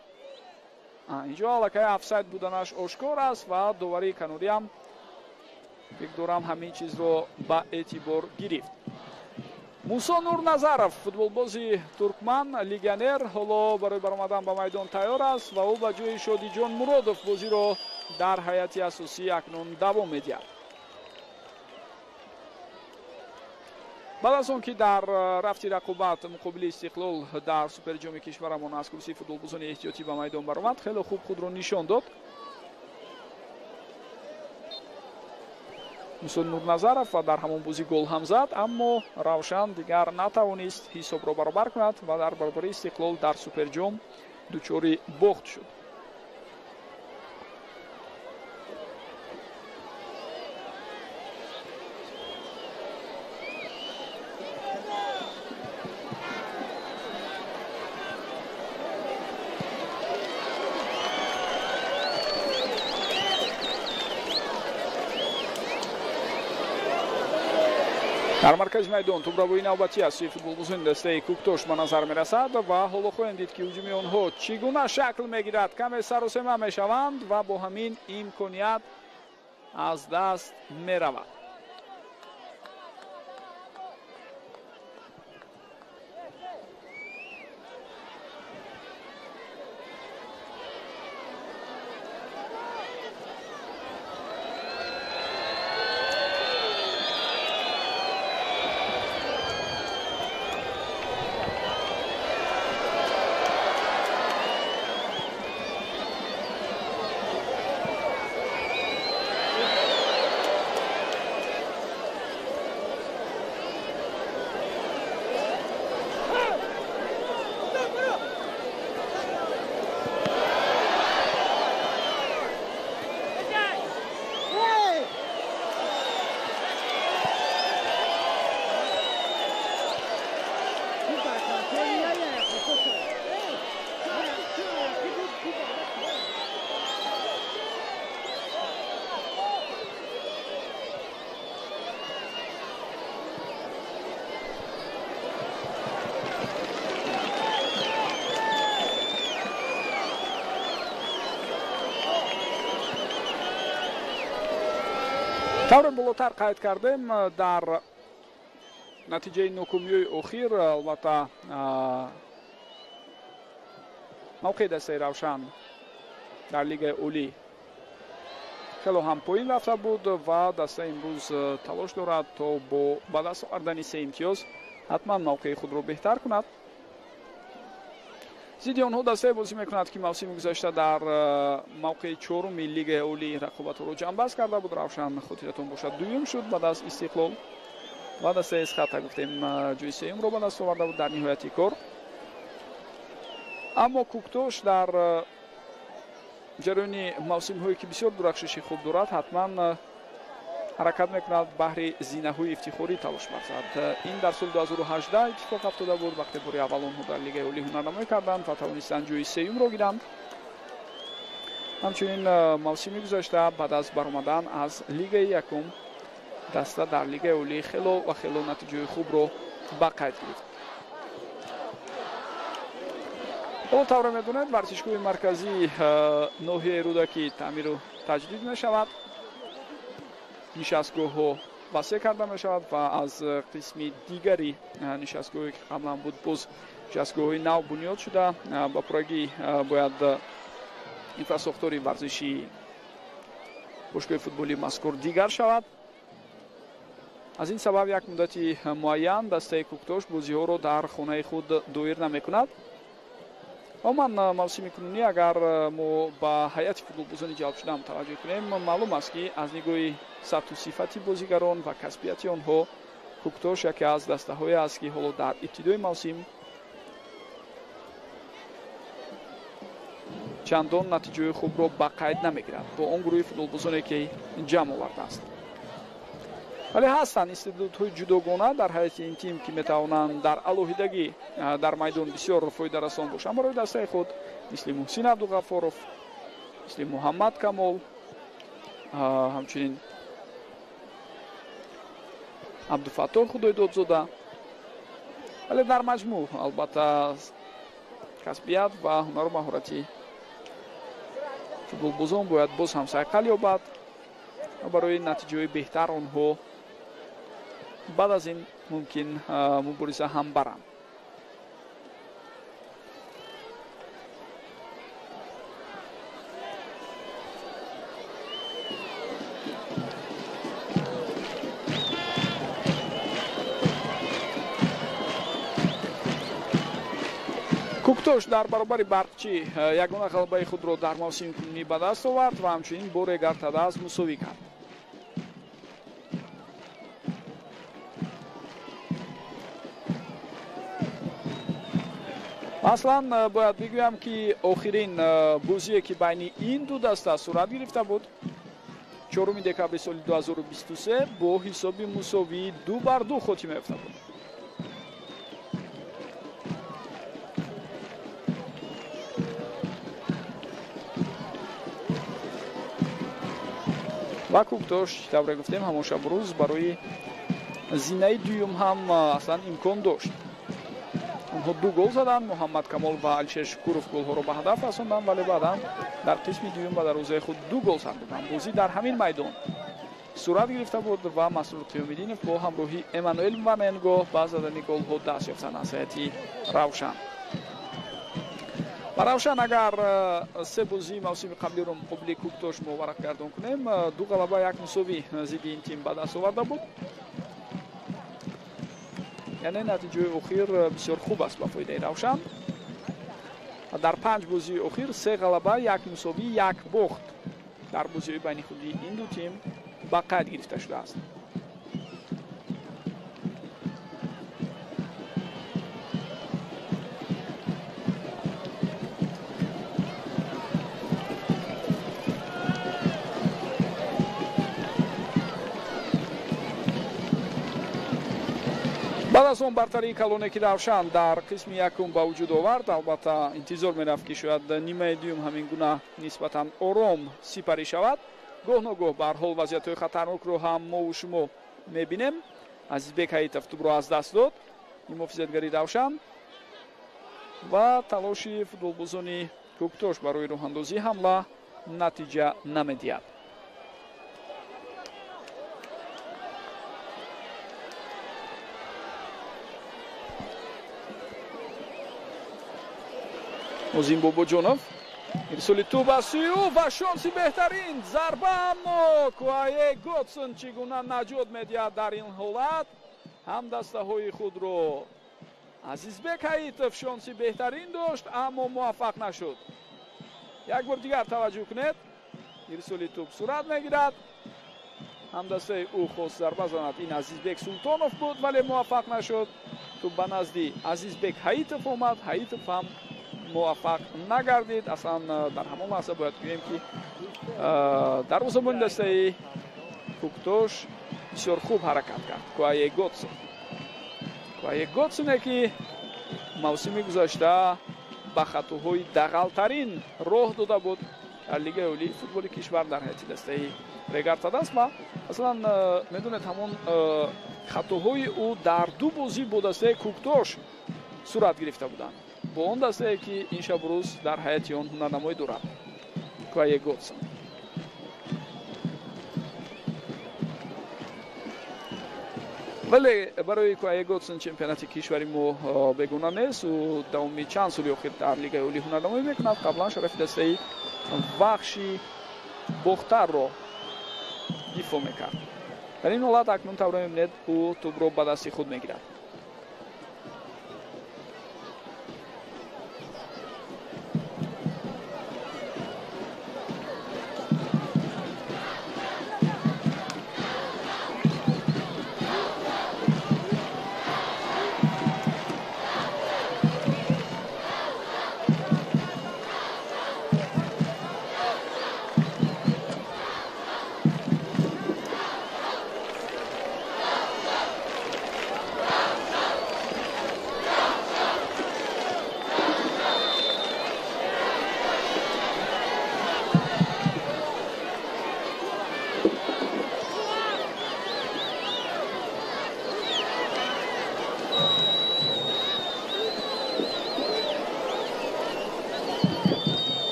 инҷо аллакай офсайд буданаш ошкор аст ва доварии канориам фикр дорам ҳамин чизро ба эътибор гирифт. Мусо Нурназаров, футболбози туркман, легионер, ҳоло барои баромадан ба майдон тайёр аст ва ӯ ба ҷои Шодиҷон Муродов бозиро дар ҳайати асосӣ акнун давом медиҳад. Баъд аз он ки дар рафти рақобат муқобили Истиқлол дар суперҷоми кишварамон аз курсии футболбозони эҳтиётӣ ба майдон баромад, хеле хуб худро нишон дод. Мусо Нурназаров ва дар ҳамон бозӣ гол ҳам зад, аммо Равшан дигар натавонист ҳисобро баробар кунад ва дар баробари Истиқлол дар суперҷом дучори бохт шуд. Дар маркази майдон тӯбравои навбатӣ аз сӯи футболбозони дастаи Кӯктош ба назар мерасад ва ҳоло хоҳем дид, ки ҳуҷуми онҳо чӣ гуна шакл мегирад. Каме саросема мешаванд ва бо ҳамин имконият аз даст меравад. Тавре болотар қайд кардем, дар натиҷаи нокомиҳои охир албатта мавқеи дастаи Равшан дар Лигаи Олӣ хело ҳам поин рафта буд ва даста имрӯз талош дорад то бо ба даст овардани се имтиёз ҳатман мавқеи худро беҳтар кунад. Зидди онҳо дастае бозӣ мекунад, ки мавсими гузашта дар мавқеи чоруми Лигаи Олӣ рақобатҳоро ҷамъбаст карда буд. Равшан, хотиратон бошад, дуюм шуд баъд аз Истиқлол ва дастаи Эсхата гуфтем ҷои сеюмро ба даст оварда буд дар ниҳояти кор. Аммо Кӯктош дар ҷараёни мавсимҳое ки бисёр дурахшиши хуб дорад, ҳатман ҳаракат мекунад баҳри зинаҳои ифтихорӣ талош варзад. Ин дар соли 2018 иттифоқ афтода буд, вақте бори аввал онҳо дар Лигаи Олӣ ҳунарнамоӣ карданд ва тавонистанд ҷои сеюмро гиранд. Ҳамчунин мавсими гузашта баъд аз баромадан аз Лигаи якум даста дар Лигаи Олӣ хело ва хело натиҷаи хубро ба қайд гирифт. Ҳоло тавре медонед, варзишгоҳи марказии ноҳияи Рӯдакӣ таъмиру таҷдид мешавад. Нишастгоҳҳо васеъ карда мешавад ва аз қисми дигари нишастгоҳе ки қаблан буд, боз нишастгоҳҳои нав бунёд шуда. Ба пуррагӣ бояд инфрасохтори варзишии бошгоҳи футболи мазкур дигар шавад. Аз ин сабаб як муддати муайян дастаи Кӯктош бозиҳоро дар хонаи худ доир намекунад. Умуман мавсими кунунӣ агар мо ба ҳайати футболбозони ҷалб шудаам таваҷҷӯҳ кунем, маълум аст, ки аз нигоҳи сатҳу сифати бозигарон ва касбияти онҳо Кӯктош яке аз дастаҳое аст, ки ҳоло дар ибтидои мавсим чандон натиҷаҳои хубро ба қайд намегирад бо он гурӯҳи футболбозоне ки ҷамъ овардааст. Вале ҳастанд истеъдодҳои ҷудогона дар ҳайати ин тим, ки метавонанд дар алоҳидагӣ дар майдон бисёр фоидарасон бошанд барои дастаи худ, мисли Муҳсин Абдуғаффоров, мисли Муҳаммад Камол, ҳамчунин Абдуфаттоҳ Худойдодзода. Вале дар маҷмӯъ албатта касбият ва ҳунару маҳорати футболбозон бояд боз ҳам сайқал ёбад ва барои натиҷаҳои беҳтар онҳо баъд аз ин мумкин мубориза ҳам баранд. Куктош дар баробари Барқчӣ ягона ғалабаи худро дар мавсими кунунӣ ба даст овард ва ҳамчунин бо Регар-ТадАЗ мусовӣ кард. Аслан бояд бигӯям, ки охирин бозие, ки байни ин ду даста сурат гирифта буд, 4 декабри соли 2023 бо ҳисоби мусовии 2-2 хотима ёфта буд. Ва Куктош, тавре гуфтем, ҳамон шабу рӯз барои зинаи дуюм ҳам аслан имкон дошт. Онҳо 2 гол заданд, Муҳаммад Камол ва Алишер Шукуров голҳоро ба ҳадаф расонданд, вале баъдан дар қисми дуюм ба дарвозаи худ 2 гол сар доданд. Бозӣ дар ҳамин майдон сурат гирифта буд ва Масрур Қиёмиддинов бо ҳамроҳии Эммануэл Ваненго ба задани голҳо даст ёфтанд аз ҳайати Равшан. Ба Равшан агар 3 бозии мавсими қаблиро муқобили Куктош муварақ гардон кунем, 2 ғалаба, 1 мусовӣ зидди ин тим ба даст оварда буд. Яъне натиҷаи охир бисёр хуб аст ба фоидаи Равшан. Дар 5 бозии охир 3 ғалаба, 1 мусовӣ, 1 бохт дар бозиҳои байни худии ин ду тим ба қайд гирифта шудааст. Баъд аз он бартарии калоне, ки Равшан дар қисми якум ба вуҷуд овард, албатта интизор мерафт, ки шояд нимаи дуюм ҳамин гуна нисбатан ором сипарӣ шавад. Гоҳ ногоҳ ба ҳар ҳол вазъиятҳои хатарнокро ҳам мову шумо мебинем. Азизбек Ҳаитов тӯбро аз даст дод, муҳофизатгари Равшан, ва талоши футболбозони Куктош барои роҳандозии ҳамла натиҷа намедиҳад. Озим Бобоҷонов ирсоли тӯб аз сӯи ӯ ва шонси беҳтарин зарба, аммо Куае Готсон чӣ гуна наҷот медиҳад дар ин ҳолат ҳамдастаҳои худро. Азизбек Ҳаитов шонси беҳтарин дошт, аммо муваффақ нашуд. Як бор дигар таваҷҷӯҳ кунед, ирсоли тӯб сурат мегирад, ҳамдастаи ӯ хост зарба занад, ин Азизбек Султонов буд, вале муваффақ нашуд. Тӯб ба назди Азизбек Ҳаитов омад, Ҳаитов ҳам муваффақ нагардид. Аслан дар ҳамон лаҳза бояд гӯем, ки дарвозабони дастаи Куктош бисёр хуб ҳаракат кард. Куае Готсон, Куае Готсоне, ки мавсими гузашта ба хатоҳои дағалтарин роҳ дода буд дар Лигаи олии футболи кишвар дар ҳайати дастаи Регар-ТадАЗ. Ва аслан медонед, ҳамон хатоҳои ӯ дар 2 бозӣ бо дастаи Куктош сурат гирифта буданд, бо он дастае, ки ин шабу рӯз дар ҳайати он ҳунарнамоӣ дорад Куае Готсон. Вале барои Куае Готсон чемпионати кишвари мо бегуна нест. Ӯ давоми чанд соли охир дар Лигаи олӣ ҳунарнамоӣ мекунад. Қаблан шарафи дастаи Вахши Бохтарро дифоъ мекард. Дар ин ҳолат акнун тавре мебинед, ӯ тӯбро ба дасти худ мегирад.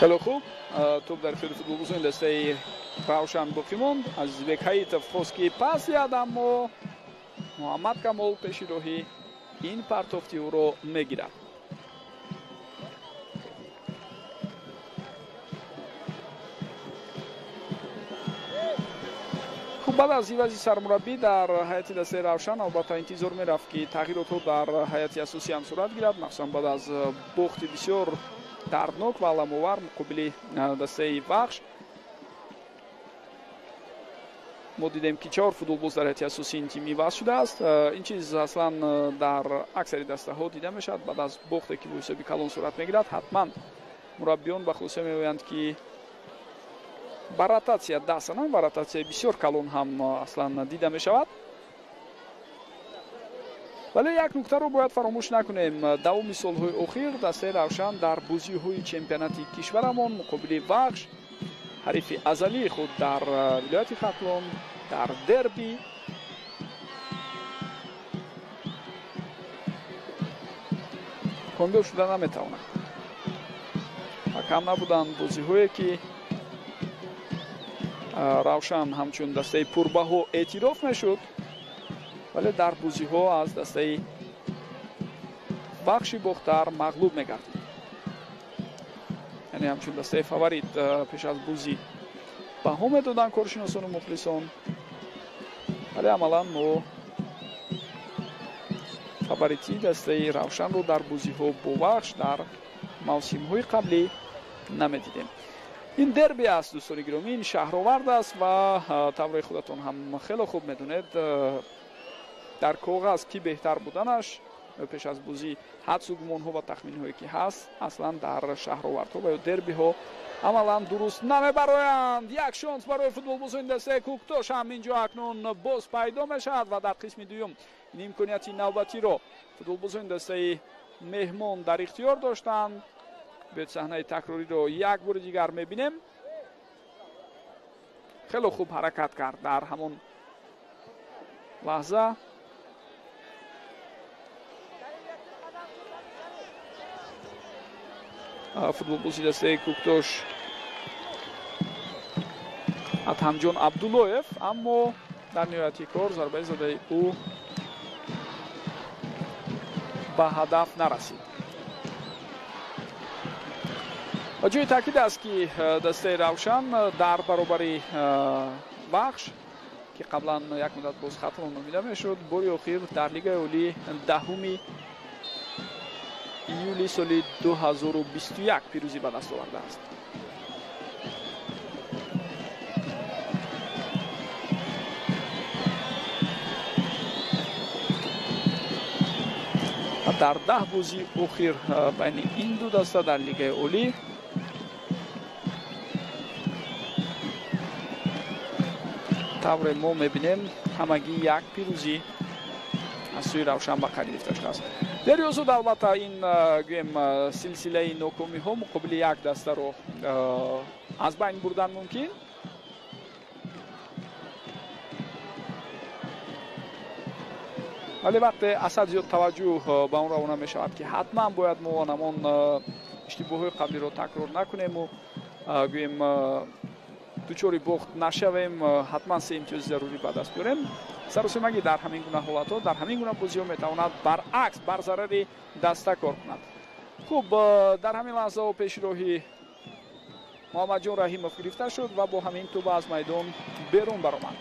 Хеле хуб, тӯб дар ихтиёри футболбозони дастаи Равшан боқӣ монд. Азизбек Ҳаитов хост, ки пас диҳад, аммо Муҳаммад Камол пеши роҳи ин партофти ӯро мегирад. Хуб, баъд аз ивази сармураббӣ дар ҳайати дастаи Равшан албатта интизор мерафт, ки тағйиротҳо дар ҳайати асосӣ ҳам сурат гирад, махсусан баъд аз бохти бисёр дарднок ва аламовар муқобили дастаи Вахш. Мо дидем, ки 4 футболбоз дар ҳайати асосии ин тим иваз шудааст. Ин чиз аслан дар аксари дастаҳо дида мешавад. Баъд аз бохте, ки бо ҳисоби калон сурат мегирад, ҳатман мураббиён ба хулоса меоянд, ки ба ротатсия даст зананд ва ротатсияи бисёр калон ҳам аслан дида мешавад. Вале як нуктаро бояд фаромӯш накунем. Давоми солҳои охир дастаи Равшан дар бозиҳои чемпионати кишварамон муқобили Вахш, ҳарифи азалии худ дар вилояти Хатлон, дар дерби комёб шуда наметавонад. Ва кам набуданд бозиҳое, ки Равшан ҳамчун дастаи пурбаҳо эътироф мешуд, вале дар бозиҳо аз дастаи Вахши Бохтар мағлуб мегардид. Яъне ҳамчун дастаи фаворит пеш аз бозӣ баҳо медоданд коршиносону мухлисон, вале амалан мо фаворитии дастаи Равшанро дар бозиҳо бо Вахш дар мавсимҳои қаблӣ намедидем. Ин дерби аст, дӯстони гиромӣ, ин шаҳровард аст ва тавре худатон ҳам хеле хуб медонед, дар коғаз ки беҳтар буданаш пеш аз бозӣ ҳадсу гумонҳо ва тахминҳое ки ҳаст, аслан дар шаҳровардҳо ва ё дербиҳо амалан дуруст намебароянд. Як шонс барои футболбозони дастаи Кӯктош ҳам инҷо акнун боз пайдо мешавад ва дар қисми дуюм ин имконияти навбатиро футболбозони дастаи меҳмон дар ихтиёр доштанд. Биёед саҳнаи такрориро як бори дигар мебинем. Хеле хуб ҳаракат кард дар ҳамон лаҳза. Футболбози дастаи Кӯктош Атҳамҷон Абдуллоев, аммо дар ниҳояти кор зарбаи задаи ӯ ба ҳадаф нарасид. Ва ҷои таъкид аст, ки дастаи Равшан дар баробари Вахш, ки қаблан як муддат боз Хатлон номида мешуд, бори охир дар Лигаи Олӣ 10 июли соли 2021 пирӯзӣ ба даст овардааст. Дар 10 бозии охир байни ин ду даста дар Лигаи Олӣ тавре мо мебинем, ҳамагӣ як пирӯзӣ аз сӯи Равшан ба қайд гирифта шудааст. Дери озод албатта ин гӯем силсилаи нокомиҳо муқобили як дастаро аз байн бурдан мумкин. Вале вақте асад зиёд таваҷҷӯҳ ба он равона мешавад, ки ҳатман бояд мо ҳамон иштибоҳҳои қаблиро такрор накунему гӯем дучори бохт нашавем, ҳатман се имтиёзи зарурӣ ба даст биёрем. Саросемагӣ дар ҳамин гуна ҳолатҳо, дар ҳамин гуна бозиҳо метавонад баръакс бар зарари даста кор кунад. Хуб, дар ҳамин лаҳзаҳо пеши роҳи Муҳаммадҷон Раҳимов гирифта шуд ва бо ҳамин туба аз майдон берун баромад.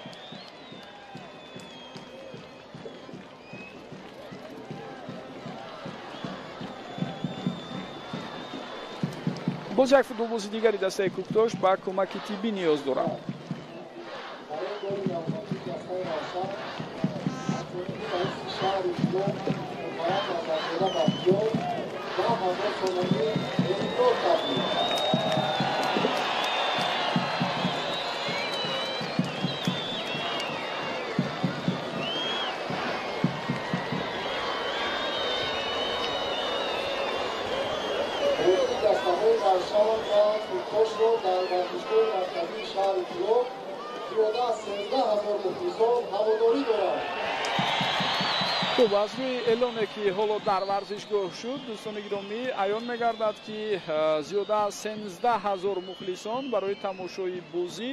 Боз як футболбози дигари дастаи Кӯктош ба кӯмаки тиббӣ ниёз дорад. Хуб, аз рӯи эълоне, ки ҳоло дар варзишгоҳ шуд, дӯстони гиромӣ, аён мегардад, ки зиёда аз 13 000 мухлисон барои тамошои бозӣ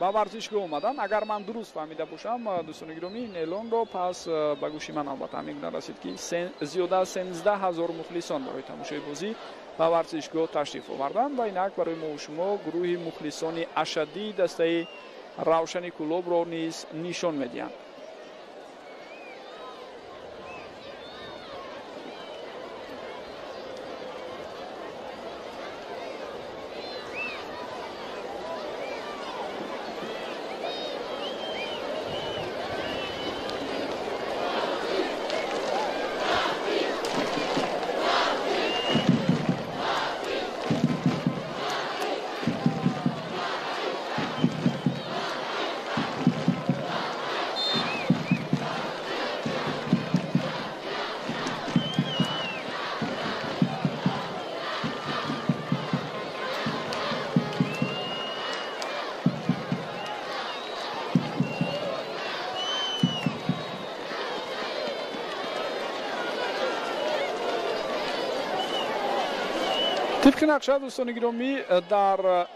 ба варзишгоҳ омаданд. Агар ман дуруст фаҳмида бошам, дӯстони гиромӣ, ин эълонро пас ба гӯши ман албатта ҳамин гуна расид, ки зиёда аз 13 000 мухлисон барои тамошои бозӣ ба варзишгоҳ ташриф оварданд ва инак барои мо шумо гурӯҳи мухлисони ашаддии дастаи Равшани Кӯлобро низ нишон медиҳанд. Тибқи нақша, дӯстони гиромӣ, дар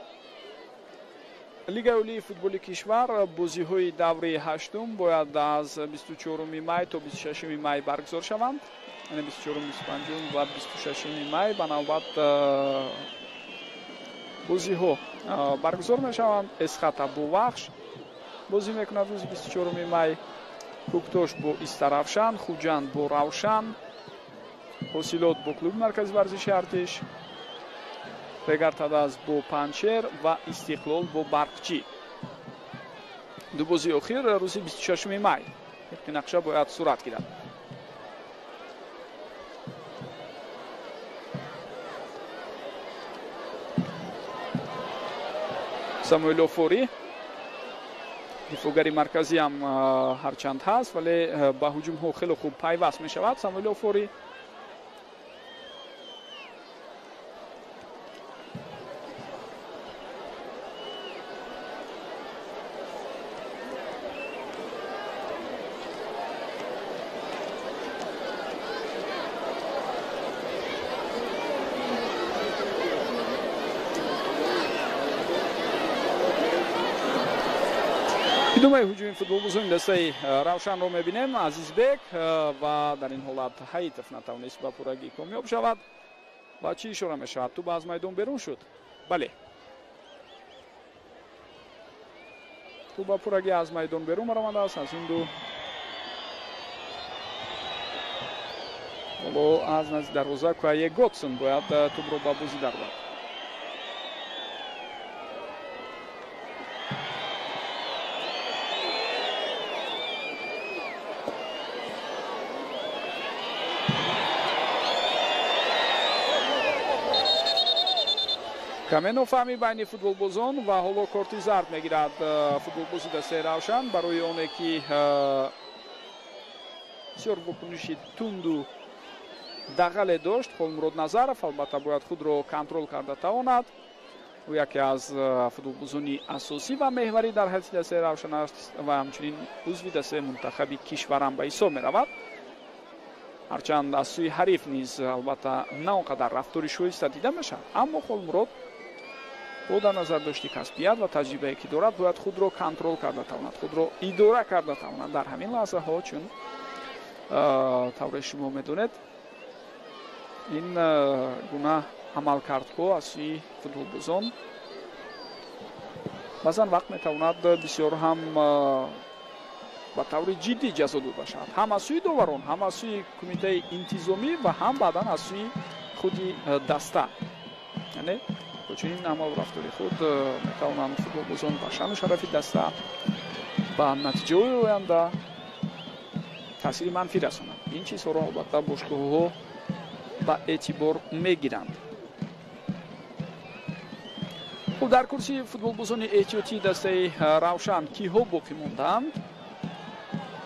Лигаи олии футболи кишвар бозиҳои даври ҳаштум бояд аз 24 май то 26 май баргузор шаванд. Яъне 24, 25 ва 26 май ба навбат бозиҳо баргузор мешаванд. Эсхата бо Вахш бозӣ мекунад рӯзи 24 май, Кӯктош бо Истаравшан, Хуҷанд бо Равшан, Ҳосилот бо клуби маркази варзиши Артиш, Регартадаз бо Панҷшер ва Истиқлол бо Барқчӣ. Ду бозии охир рӯзи 26 май тибқи нақша бояд сурат гирад. Самуэл Офорӣ дифоъгари марказӣ ҳам ҳарчанд ҳаст, вале ба ҳуҷумҳо хеле хуб пайваст мешавад. Самуэл Офорӣ идомаи ҳуҷуми футболбозони дастаи Равшанро мебинем. Азизбек ва дар ин ҳолат Ҳаитов натавонист ба пуррагӣ комёб шавад. Ва чӣ ишора мешавад? Тӯб аз майдон берун шуд. Бале, тӯб ба пуррагӣ аз майдон берун баромадааст. Аз ин ду ҳоло аз назди дарвоза Куае Готсон бояд тӯбро ба бозӣ даровард. Каме нофаҳмӣ байни футболбозон ва ҳоло корти зард мегирад футболбози дастаи Равшан барои оне ки бисёр вокуниши тунду дағале дошт. Холмурод Назаров албатта бояд худро контрол карда тавонад. Ӯ яке аз футболбозони асосӣ ва меҳварӣ дар ҳайати дастаи Равшан аст ва ҳамчунин узви дастаи мунтахаби кишварам ба ҳисоб меравад. Ҳарчанд аз сӯи ҳариф низ албатта на он қадар рафтори шоиста дида мешавад, аммо Холмурод бо дар назар дошти касбият ва таҷрибае ки дорад бояд худро контрол карда тавонад, худро идора карда тавонад дар ҳамин лаҳзаҳо, чун тавре шумо медонед ин гуна амалкардҳо аз сӯи футболбозон баъзан вақт метавонад бисёр ҳам ба таври ҷиддӣ ҷазо дода шавад, ҳам аз сӯи доварон, ҳам аз сӯи кумитаи интизомӣ ва ҳам баъдан аз сӯи худи даста. Яъне бо чунин амалу рафтори худ метавонанд футболбозон ба шаъну шарафи даста, ба натиҷаҳои оянда таъсири манфӣ расонанд. Ин чизҳоро албатта бошгоҳҳо ба эътибор мегиранд. Хуб, дар курси футболбозони эҳтиётии дастаи Равшан киҳо боқӣ мондаанд?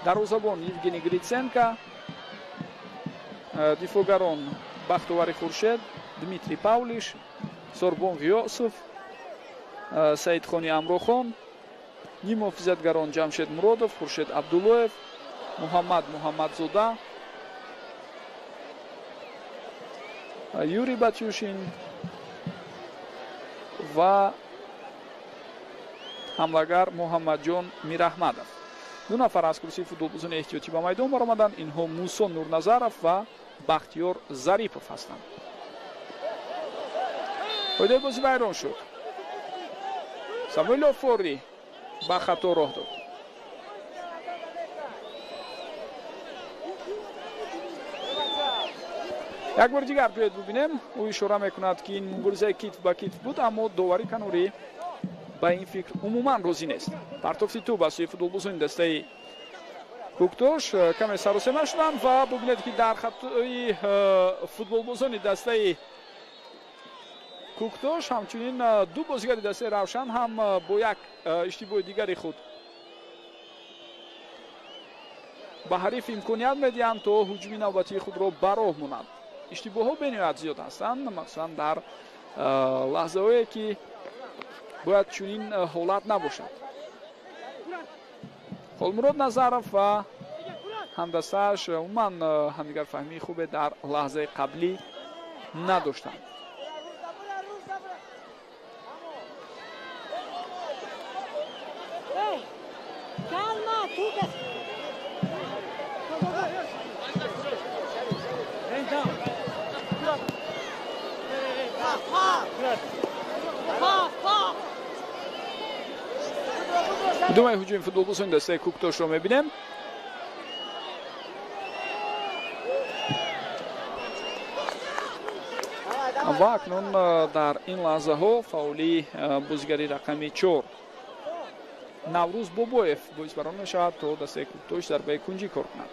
Дарвозабон Евгений Гриценко, дифоъгарон Бахтовари Хуршед, Дмитрий Павлиш, Сорбон Ғиёсов, Саидхони Амрохон, ниммуҳофизатгарон Ҷамшед Муродов, Хуршед Абдуллоев, Муҳаммад Муҳаммадзода, Юрий Батюшин ва ҳамлагар Муҳаммадҷон Мираҳмадов. Ду нафар аз курсии футболбозони эҳтиётӣ ба майдон баромаданд. Инҳо Мусо Нурназаров ва Бахтиёр Зарипов ҳастанд. Қоидаи бозӣ вайрон шуд. Самуэл Офорӣ Ба хато роҳ дод. Як бори дигар биёед бубинем. Ӯ ишора мекунад, ки ин муборизаи китф ба китф буд, аммо довари канорӣ ба ин фикр умуман розӣ нест. Партофти тӯб аз сӯи футболбозони дастаи Кӯктош, каме саросема шуданд ва бубинед, ки дар хатои футболбозони дастаи Кӯктош ҳамчунин ду бозигари дастаи Равшан ҳам бо як иштибоҳи дигари худ ба ҳариф имконият медиҳанд, то ҳуҷуми навбатии худро ба роҳ монанд. Иштибоҳҳо бениҳоят зиёд ҳастанд, махсусан дар лаҳзаҳое, ки бояд чунин ҳолат набошад. Холмурод Назаров ва ҳамдастааш умуман ҳамдигарфаҳмии хубе дар лаҳзаи қаблӣ надоштанд. Думаи ҳуҷуми футболбозони дастаи Кӯктошро мебинем. Ва акнун дар ин лаҳзаҳо фаъолии бозигари рақами 4 Наврӯз Бобоев боис бар он мешавад, то дастаи Кӯктош зарбаи кунҷӣ кор кунад.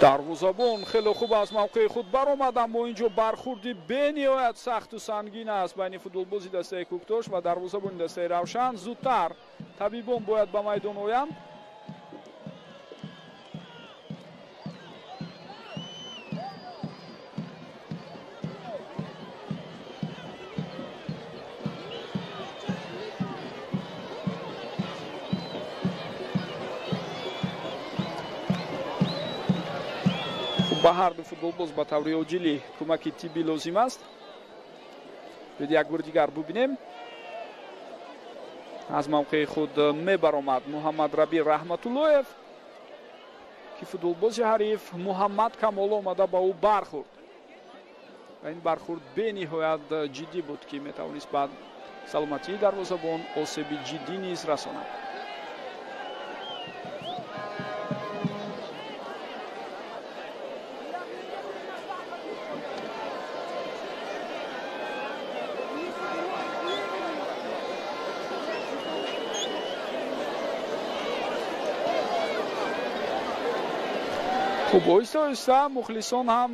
Дарвозабон хеле хуб аз мавқеи худ баромад, аммо ин ҷо бархурди бениҳоят сахту сангин аст байни футболбози дастаи Кӯктош ва дарвозабони дастаи Равшан. Зудтар табибон бояд ба майдон оянд. Ба ҳар ду футболбоз ба таври оҷилӣ кӯмаки тиббӣ лозим аст. Биёед як бори дигар бубинем. Аз мавқеи худ мебаромад Муҳаммад Рабӣ Раҳматуллоев, ки футболбози ҳариф Муҳаммад Камол омада ба ӯ бархӯрд. Ва ин бархӯрд бениҳоят ҷиддӣ буд, ки метавонист ба саломатии дарвозабон осеби ҷиддӣ низ расонад. Хуб, оҳиста оҳиста мухлисон ҳам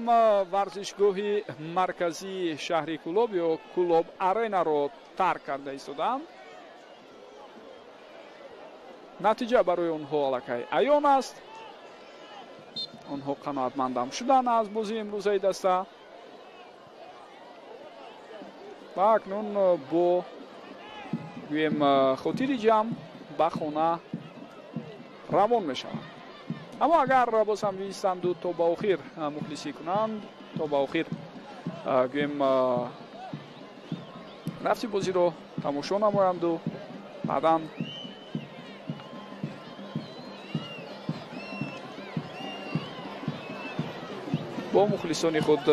варзишгоҳи марказии шаҳри Кӯлоб ё Кӯлоб Аренаро тарк карда истодаанд. Натиҷа барои онҳо аллакай аён аст. Онҳо қаноатмандам шуданд аз бозии имрӯзаи даста ва акнун бо гӯем хотири ҷамъ ба хона равон мешаванд. Аммо агар боз ҳам биистанду то ба охир мухлисӣ кунанд, то ба охир гӯем рафти бозиро тамошо намоянду баъдан бо мухлисони худ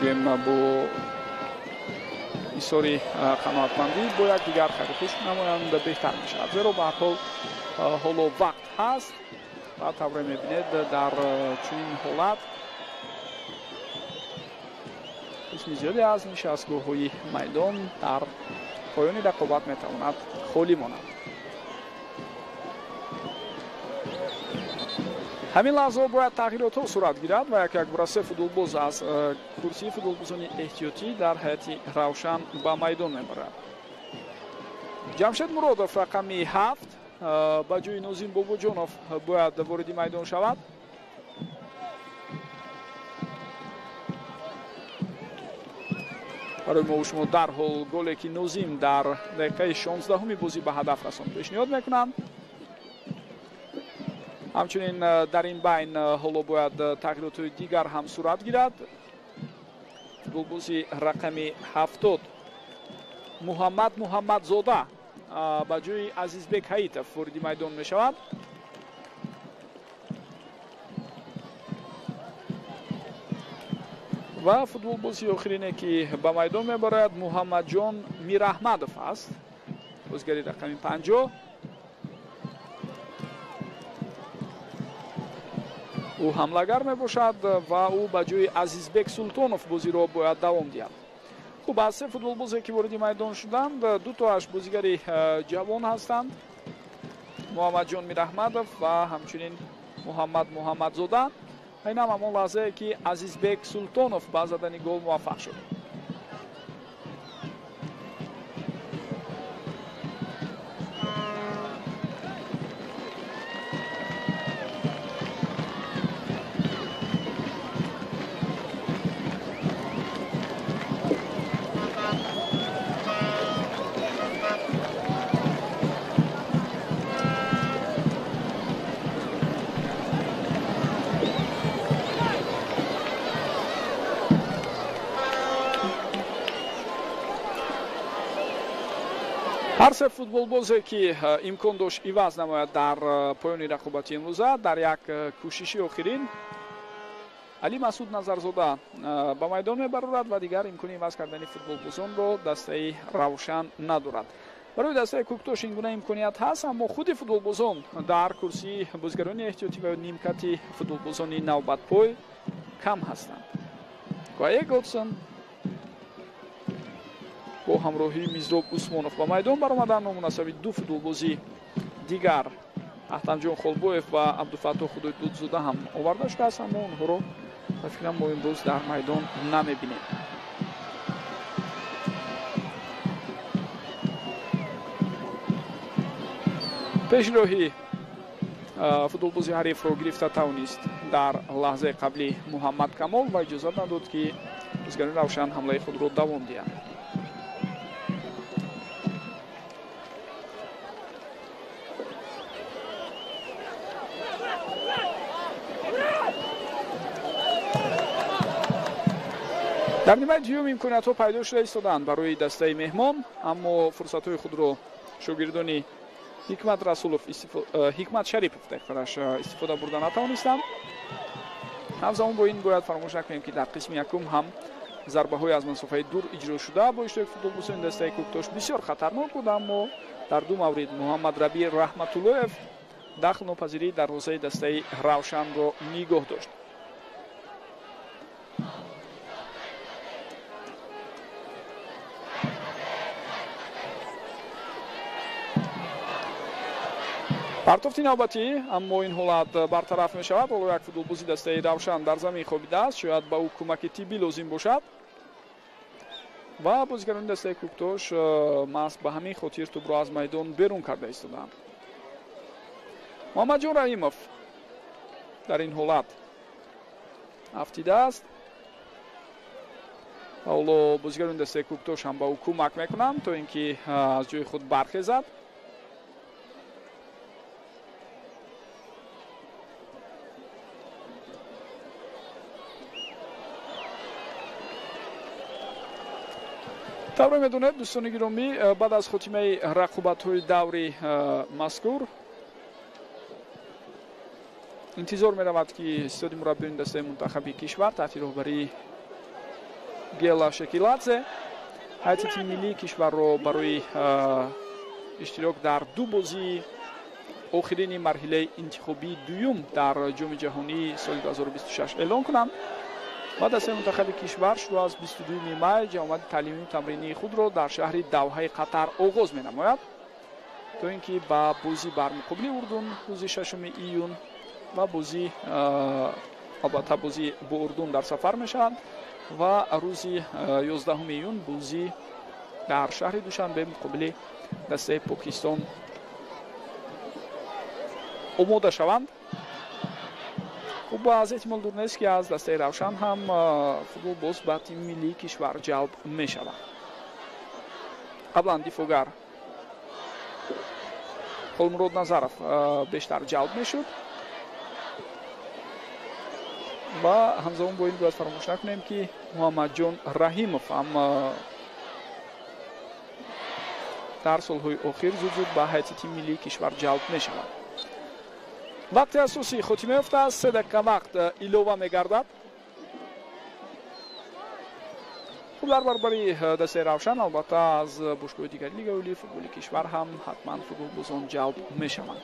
гӯем бо исори қаноатмандӣ бо якдигар хайрухуш намоянд беҳтар мешавад, зеро ба ҳар ҳол ҳоло вақт ҳаст ва тавре мебинед дар чунин ҳолат қисми зиёде аз нишастгоҳҳои майдон дар поёни рақобат метавонад холӣ монад. Ҳамин лаҳзаҳо бояд тағйиротҳо сурат гирад ва як якбора се футболбоз аз курсии футболбозони эҳтиётӣ дар ҳайати Равшан ба майдон мебарад. Ҷамшед Муродов рақами 7 ба ҷои Нозим Бобоҷонов бояд вориди майдон шавад. Барои мо шумо дарҳол голе, ки Нозим дар дақиқаи 16-уми бозӣ ба ҳадаф расонд, пешниҳод мекунанд. Ҳамчунин дар ин байн ҳоло бояд тағйиротҳои дигар ҳам сурат гирад. Футболбози рақами 70 Муҳаммад Муҳаммадзода ба ҷои Азизбек Ҳаитов вориди майдон мешавад. Ва футболбози охирине, ки ба майдон мебарояд, Муҳаммадҷон Мираҳмадов аст, бозигари рақами 50. Ӯ ҳамлагар мебошад ва ӯ ба ҷои Азизбек Султонов бозиро бояд давом диҳад. Хуб, аз се футболбозе, ки вориди майдон шуданд, дутоаш бозигари ҷавон ҳастанд: Муҳаммадҷон Мираҳмадов ва ҳамчунин Муҳаммад Муҳаммадзода. Инам ҳамон лаҳзае, ки Азизбек Султонов ба задани гол муваффақ шуд. Ҳар се футболбозе, ки имкон дошт иваз намояд дар поёни рақобати имрӯза, дар як кӯшиши охирин Али Масуд Назарзода ба майдон мебарорад ва дигар имкони иваз кардани футболбозонро дастаи Равшан надорад. Барои дастаи Кӯктош ин гуна имконият ҳаст, аммо худи футболбозон дар курсии бозигарони эҳтиётӣ ва нимкати футболбозони навбатпой кам ҳастанд. Куае Годсон бо ҳамроҳии Мизроб Усмонов ба майдон баромаданд. Номунасаби ду футболбози дигар, Аҳтамҷон Холбоев ва Абдуфаттоҳ Худойдудзода, ҳам оварда шудааст, аммо онҳоро ба фикрам мо имрӯз дар майдон намебинем. Пешроҳи футболбози ҳарифро гирифта тавонист дар лаҳзаи қаблӣ Муҳаммад Камол ва иҷозат надод, ки бозигарони Равшан ҳамлаи худро давом диҳанд. Дар нимаи дуюм имкониятҳо пайдо шуда истоданд барои дастаи меҳмон, аммо фурсатҳои худро шогирдони Ҳикмат Расулов, Ҳикмат Шарипов дақиқараш истифода бурда натавонистанд. Ҳамзамон бо ин бояд фаромӯш накунем, ки дар қисми якум ҳам зарбаҳои аз масофаи дур иҷро шуда бо иштироки футболбозони дастаи Кӯктош бисёр хатарнок буд, аммо дар ду маврид Муҳаммад Раби Раҳматуллоев дахлнопазирии дарвозаи дастаи Равшанро нигоҳ дошт. Партофти навбатӣ, аммо ин ҳолат бартараф мешавад. Ҳоло як футболбози дастаи Равшан дар замин хобидааст, шояд ба ӯ кӯмаки тиббӣ лозим бошад ва бозигарони дастаи Кӯктош маҳз ба ҳамин хотир тӯбро аз майдон берун карда истодаанд. Муҳаммадҷон Раҳимов дар ин ҳолат афтидааст ва ҳоло бозигарони дастаи Кӯктош ҳам ба ӯ кӯмак мекунанд, то ин ки аз ҷои худ бархезад. Тавре медонед, дӯстони гиромӣ, баъд аз хотимаи рақобатҳои даври мазкур интизор меравад, ки истоди мураббиёни дастаи мунтахаби кишвар таҳти роҳбарии Гела Шекиладзе ҳайати тими миллии кишварро барои иштирок дар ду бозии охирини марҳилаи интихобии дуюм дар Ҷоми ҷаҳонии соли 2026 эълон кунанд. Ва дастаи мунтахаби кишвар шурӯъ аз 22 май ҷамъомади таълимию тамринии худро дар шаҳри Давҳаи Қатар оғоз менамояд, то ин ки ба бозӣ бар муқобили Урдун рӯзи 6 июн ва бозӣ, албатта, бозӣ бо Урдун дар сафар мешавад ва рӯзи 11 июн бозӣ дар шаҳри Душанбе муқобили дастаи Покистон омода шаванд. Хуб, аз эҳтимол дур нест, ки аз дастаи Равшан ҳам футболбоз ба тими миллии кишвар ҷалб мешавад. Қаблан дифоъгар Холмурод Назаров бештар ҷалб мешуд. Ва ҳамзамон бо ин бояд фаромӯш накунем, ки Муҳаммадҷон Раҳимов ҳам дар солҳои охир зуд-зуд ба ҳайати тими миллии кишвар ҷалб мешавад. Вақти асосӣ хотима ёфтааст, 3 дақиқа вақт илова мегардад. Хуб, дар баробари дастаи Равшан албатта аз бошгоҳи дигари Лигаи олии футболи кишвар ҳам ҳатман футболбозон ҷалб мешаванд.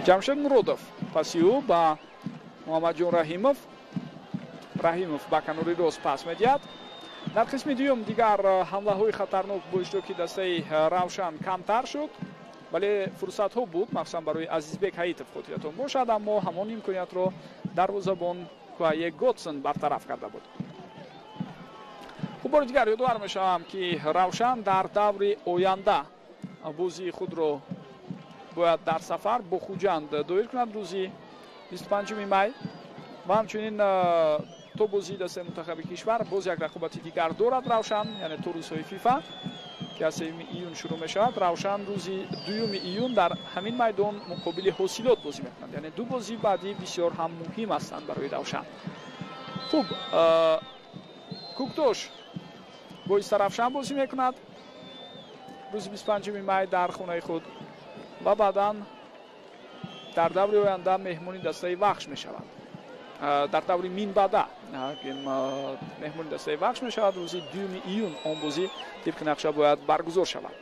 Ҷамшед Муродов паси ӯ ба Муҳаммадҷон Раҳимов. Раҳимов ба канори рост пас медиҳад. Дар қисми дуюм дигар ҳамлаҳои хатарнок бо иштироки дастаи Равшан камтар шуд, вале фурсатҳо буд, махсусан барои Азизбек Ҳаитов хотиратон бошад, аммо ҳамон имкониятро дарвозабон Куае Готсон бартараф карда буд. Хуб, бори дигар ёдовар мешавам, ки Равшан дар даври оянда бозии худро бояд дар сафар бо Хуҷанд доир кунад рӯзи 25 май ва ҳамчунин то бозии дастаи мунтахаби кишвар боз як рақобати дигар дорад Равшан, яъне то рӯзҳои ФИФА, ки аз 3 июн шурӯъ мешавад. Равшан рӯзи 2 июн дар ҳамин майдон муқобили Ҳосилот бозӣ мекунад, яъне ду бозии баъдӣ бисёр ҳам муҳим ҳастанд барои Равшан. Хуб, Куктош бо Истаравшан бозӣ мекунад рӯзи 25 май дар хонаи худ ва баъдан дар даври оянда меҳмони дастаи Вахш мешавад. Дар даври минбаъда меҳмони дастаи Вахш мешавад. Рӯзи 2 июн он бозӣ тибқи нақша бояд баргузор шавад.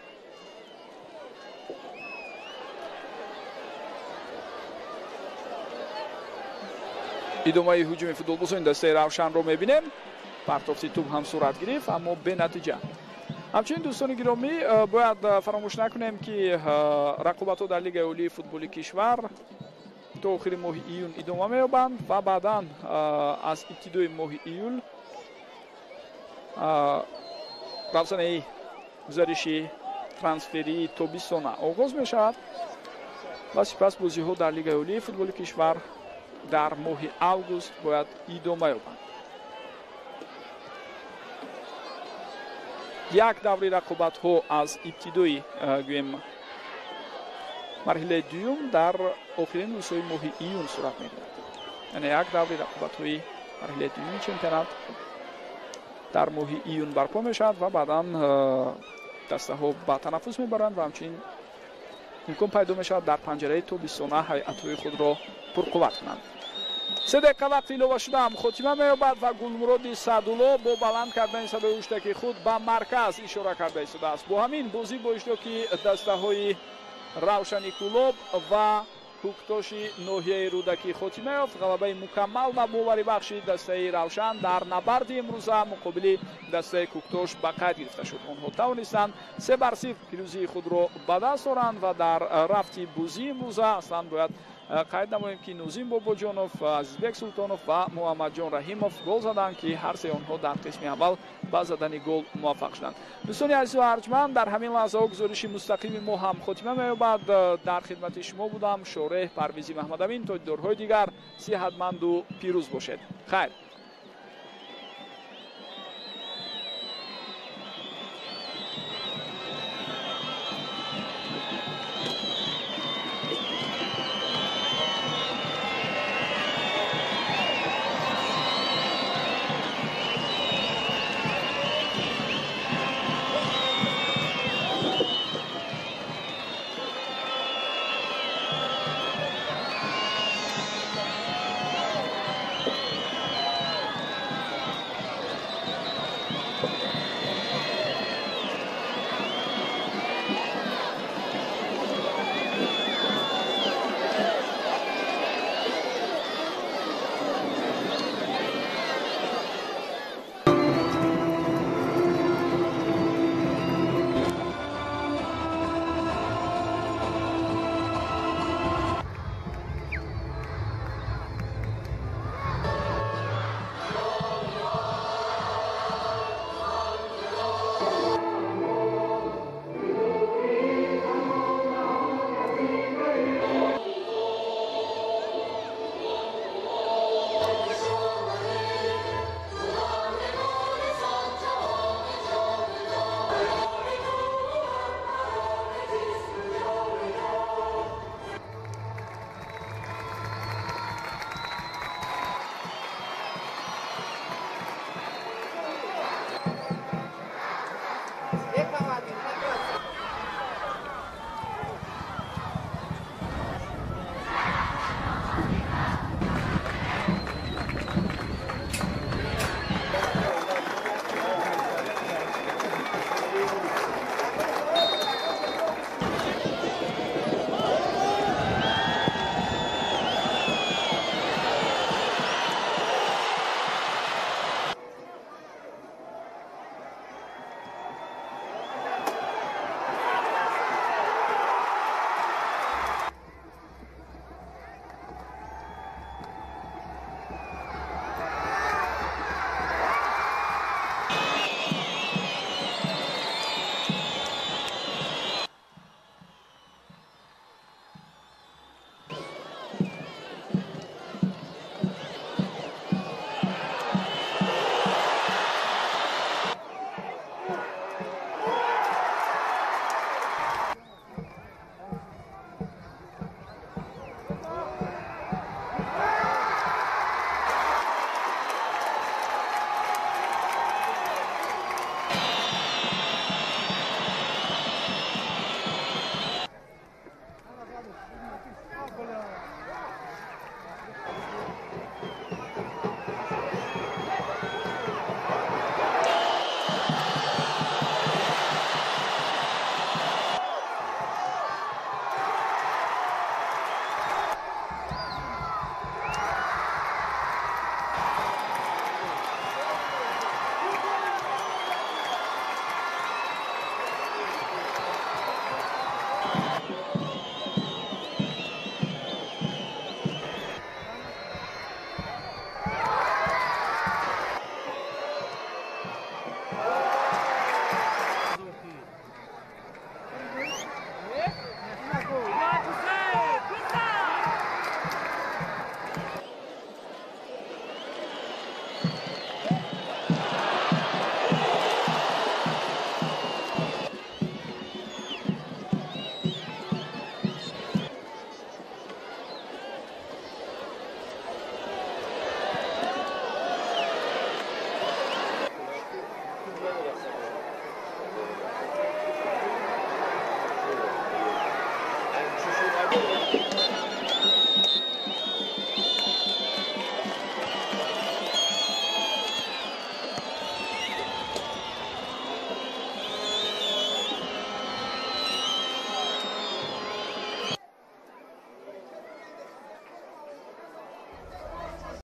Идомаи ҳуҷуми футболбозони дастаи Равшанро мебинем. Партофти тӯб ҳам сурат гирифт, аммо бенатиҷа. Ҳамчунин, дӯстони гиромӣ, бояд фаромӯш накунем, ки рақобатҳо дар Лигаи олии футболи кишвар то охири моҳи июн идома меёбанд ва баъдан аз ибтидои моҳи июл равзанаи гузариши трансферии тобистона оғоз мешавад ва сипас бозиҳо дар Лигаи олии футболи кишвар дар моҳи август бояд идома ёбанд. Як даври рақобатҳо аз ибтидои гӯем марҳилаи дуюм дар охирин рӯзҳои моҳи июн сурат мегирад. Яъне як даври рақобатҳои марҳилаи дуюми чемпионат дар моҳи июн барпо мешавад ва баъдан дастаҳо ба танаффус мебаранд ва ҳамчунин имкон пайдо мешавад дар панҷараи тобистона ҳайатҳои худро пурқувват кунанд. 3 дақиқа вақти илова шудаам хотима меёбад ва Гулмуроди Саъдулло бо баланд кардани садои ҳуштаки худ ба марказ ишора карда истодааст. Бо ҳамин бозӣ бо иштироки дастаҳои Равшани Кӯлоб ва Куктоши ноҳияи Рӯдакӣ хотима ёфт. Ғалабаи мукаммал ва боварибахши дастаи Равшан дар набарди имрӯза муқобили дастаи Куктош ба қайд гирифта шуд. Онҳо тавонистанд 3-0 пирӯзии худро ба даст оранд ва дар рафти бозии имрӯза аслан бояд қайд намоем, ки Нозим Бобоҷонов, Азизбек Султонов ва Муҳаммадҷон Раҳимов гол заданд, ки ҳар се онҳо дар қисми аввал ба задани гол муваффақ шуданд. Дӯстони азизу арҷманд, дар ҳамин лаҳзаҳо гузориши мустақими мо ҳам хотима меёбад. Дар хидмати шумо будам Шореҳ Парвизи Маҳмадамин. То дидорҳои дигар сиҳатманду пирӯз бошед. Хайр.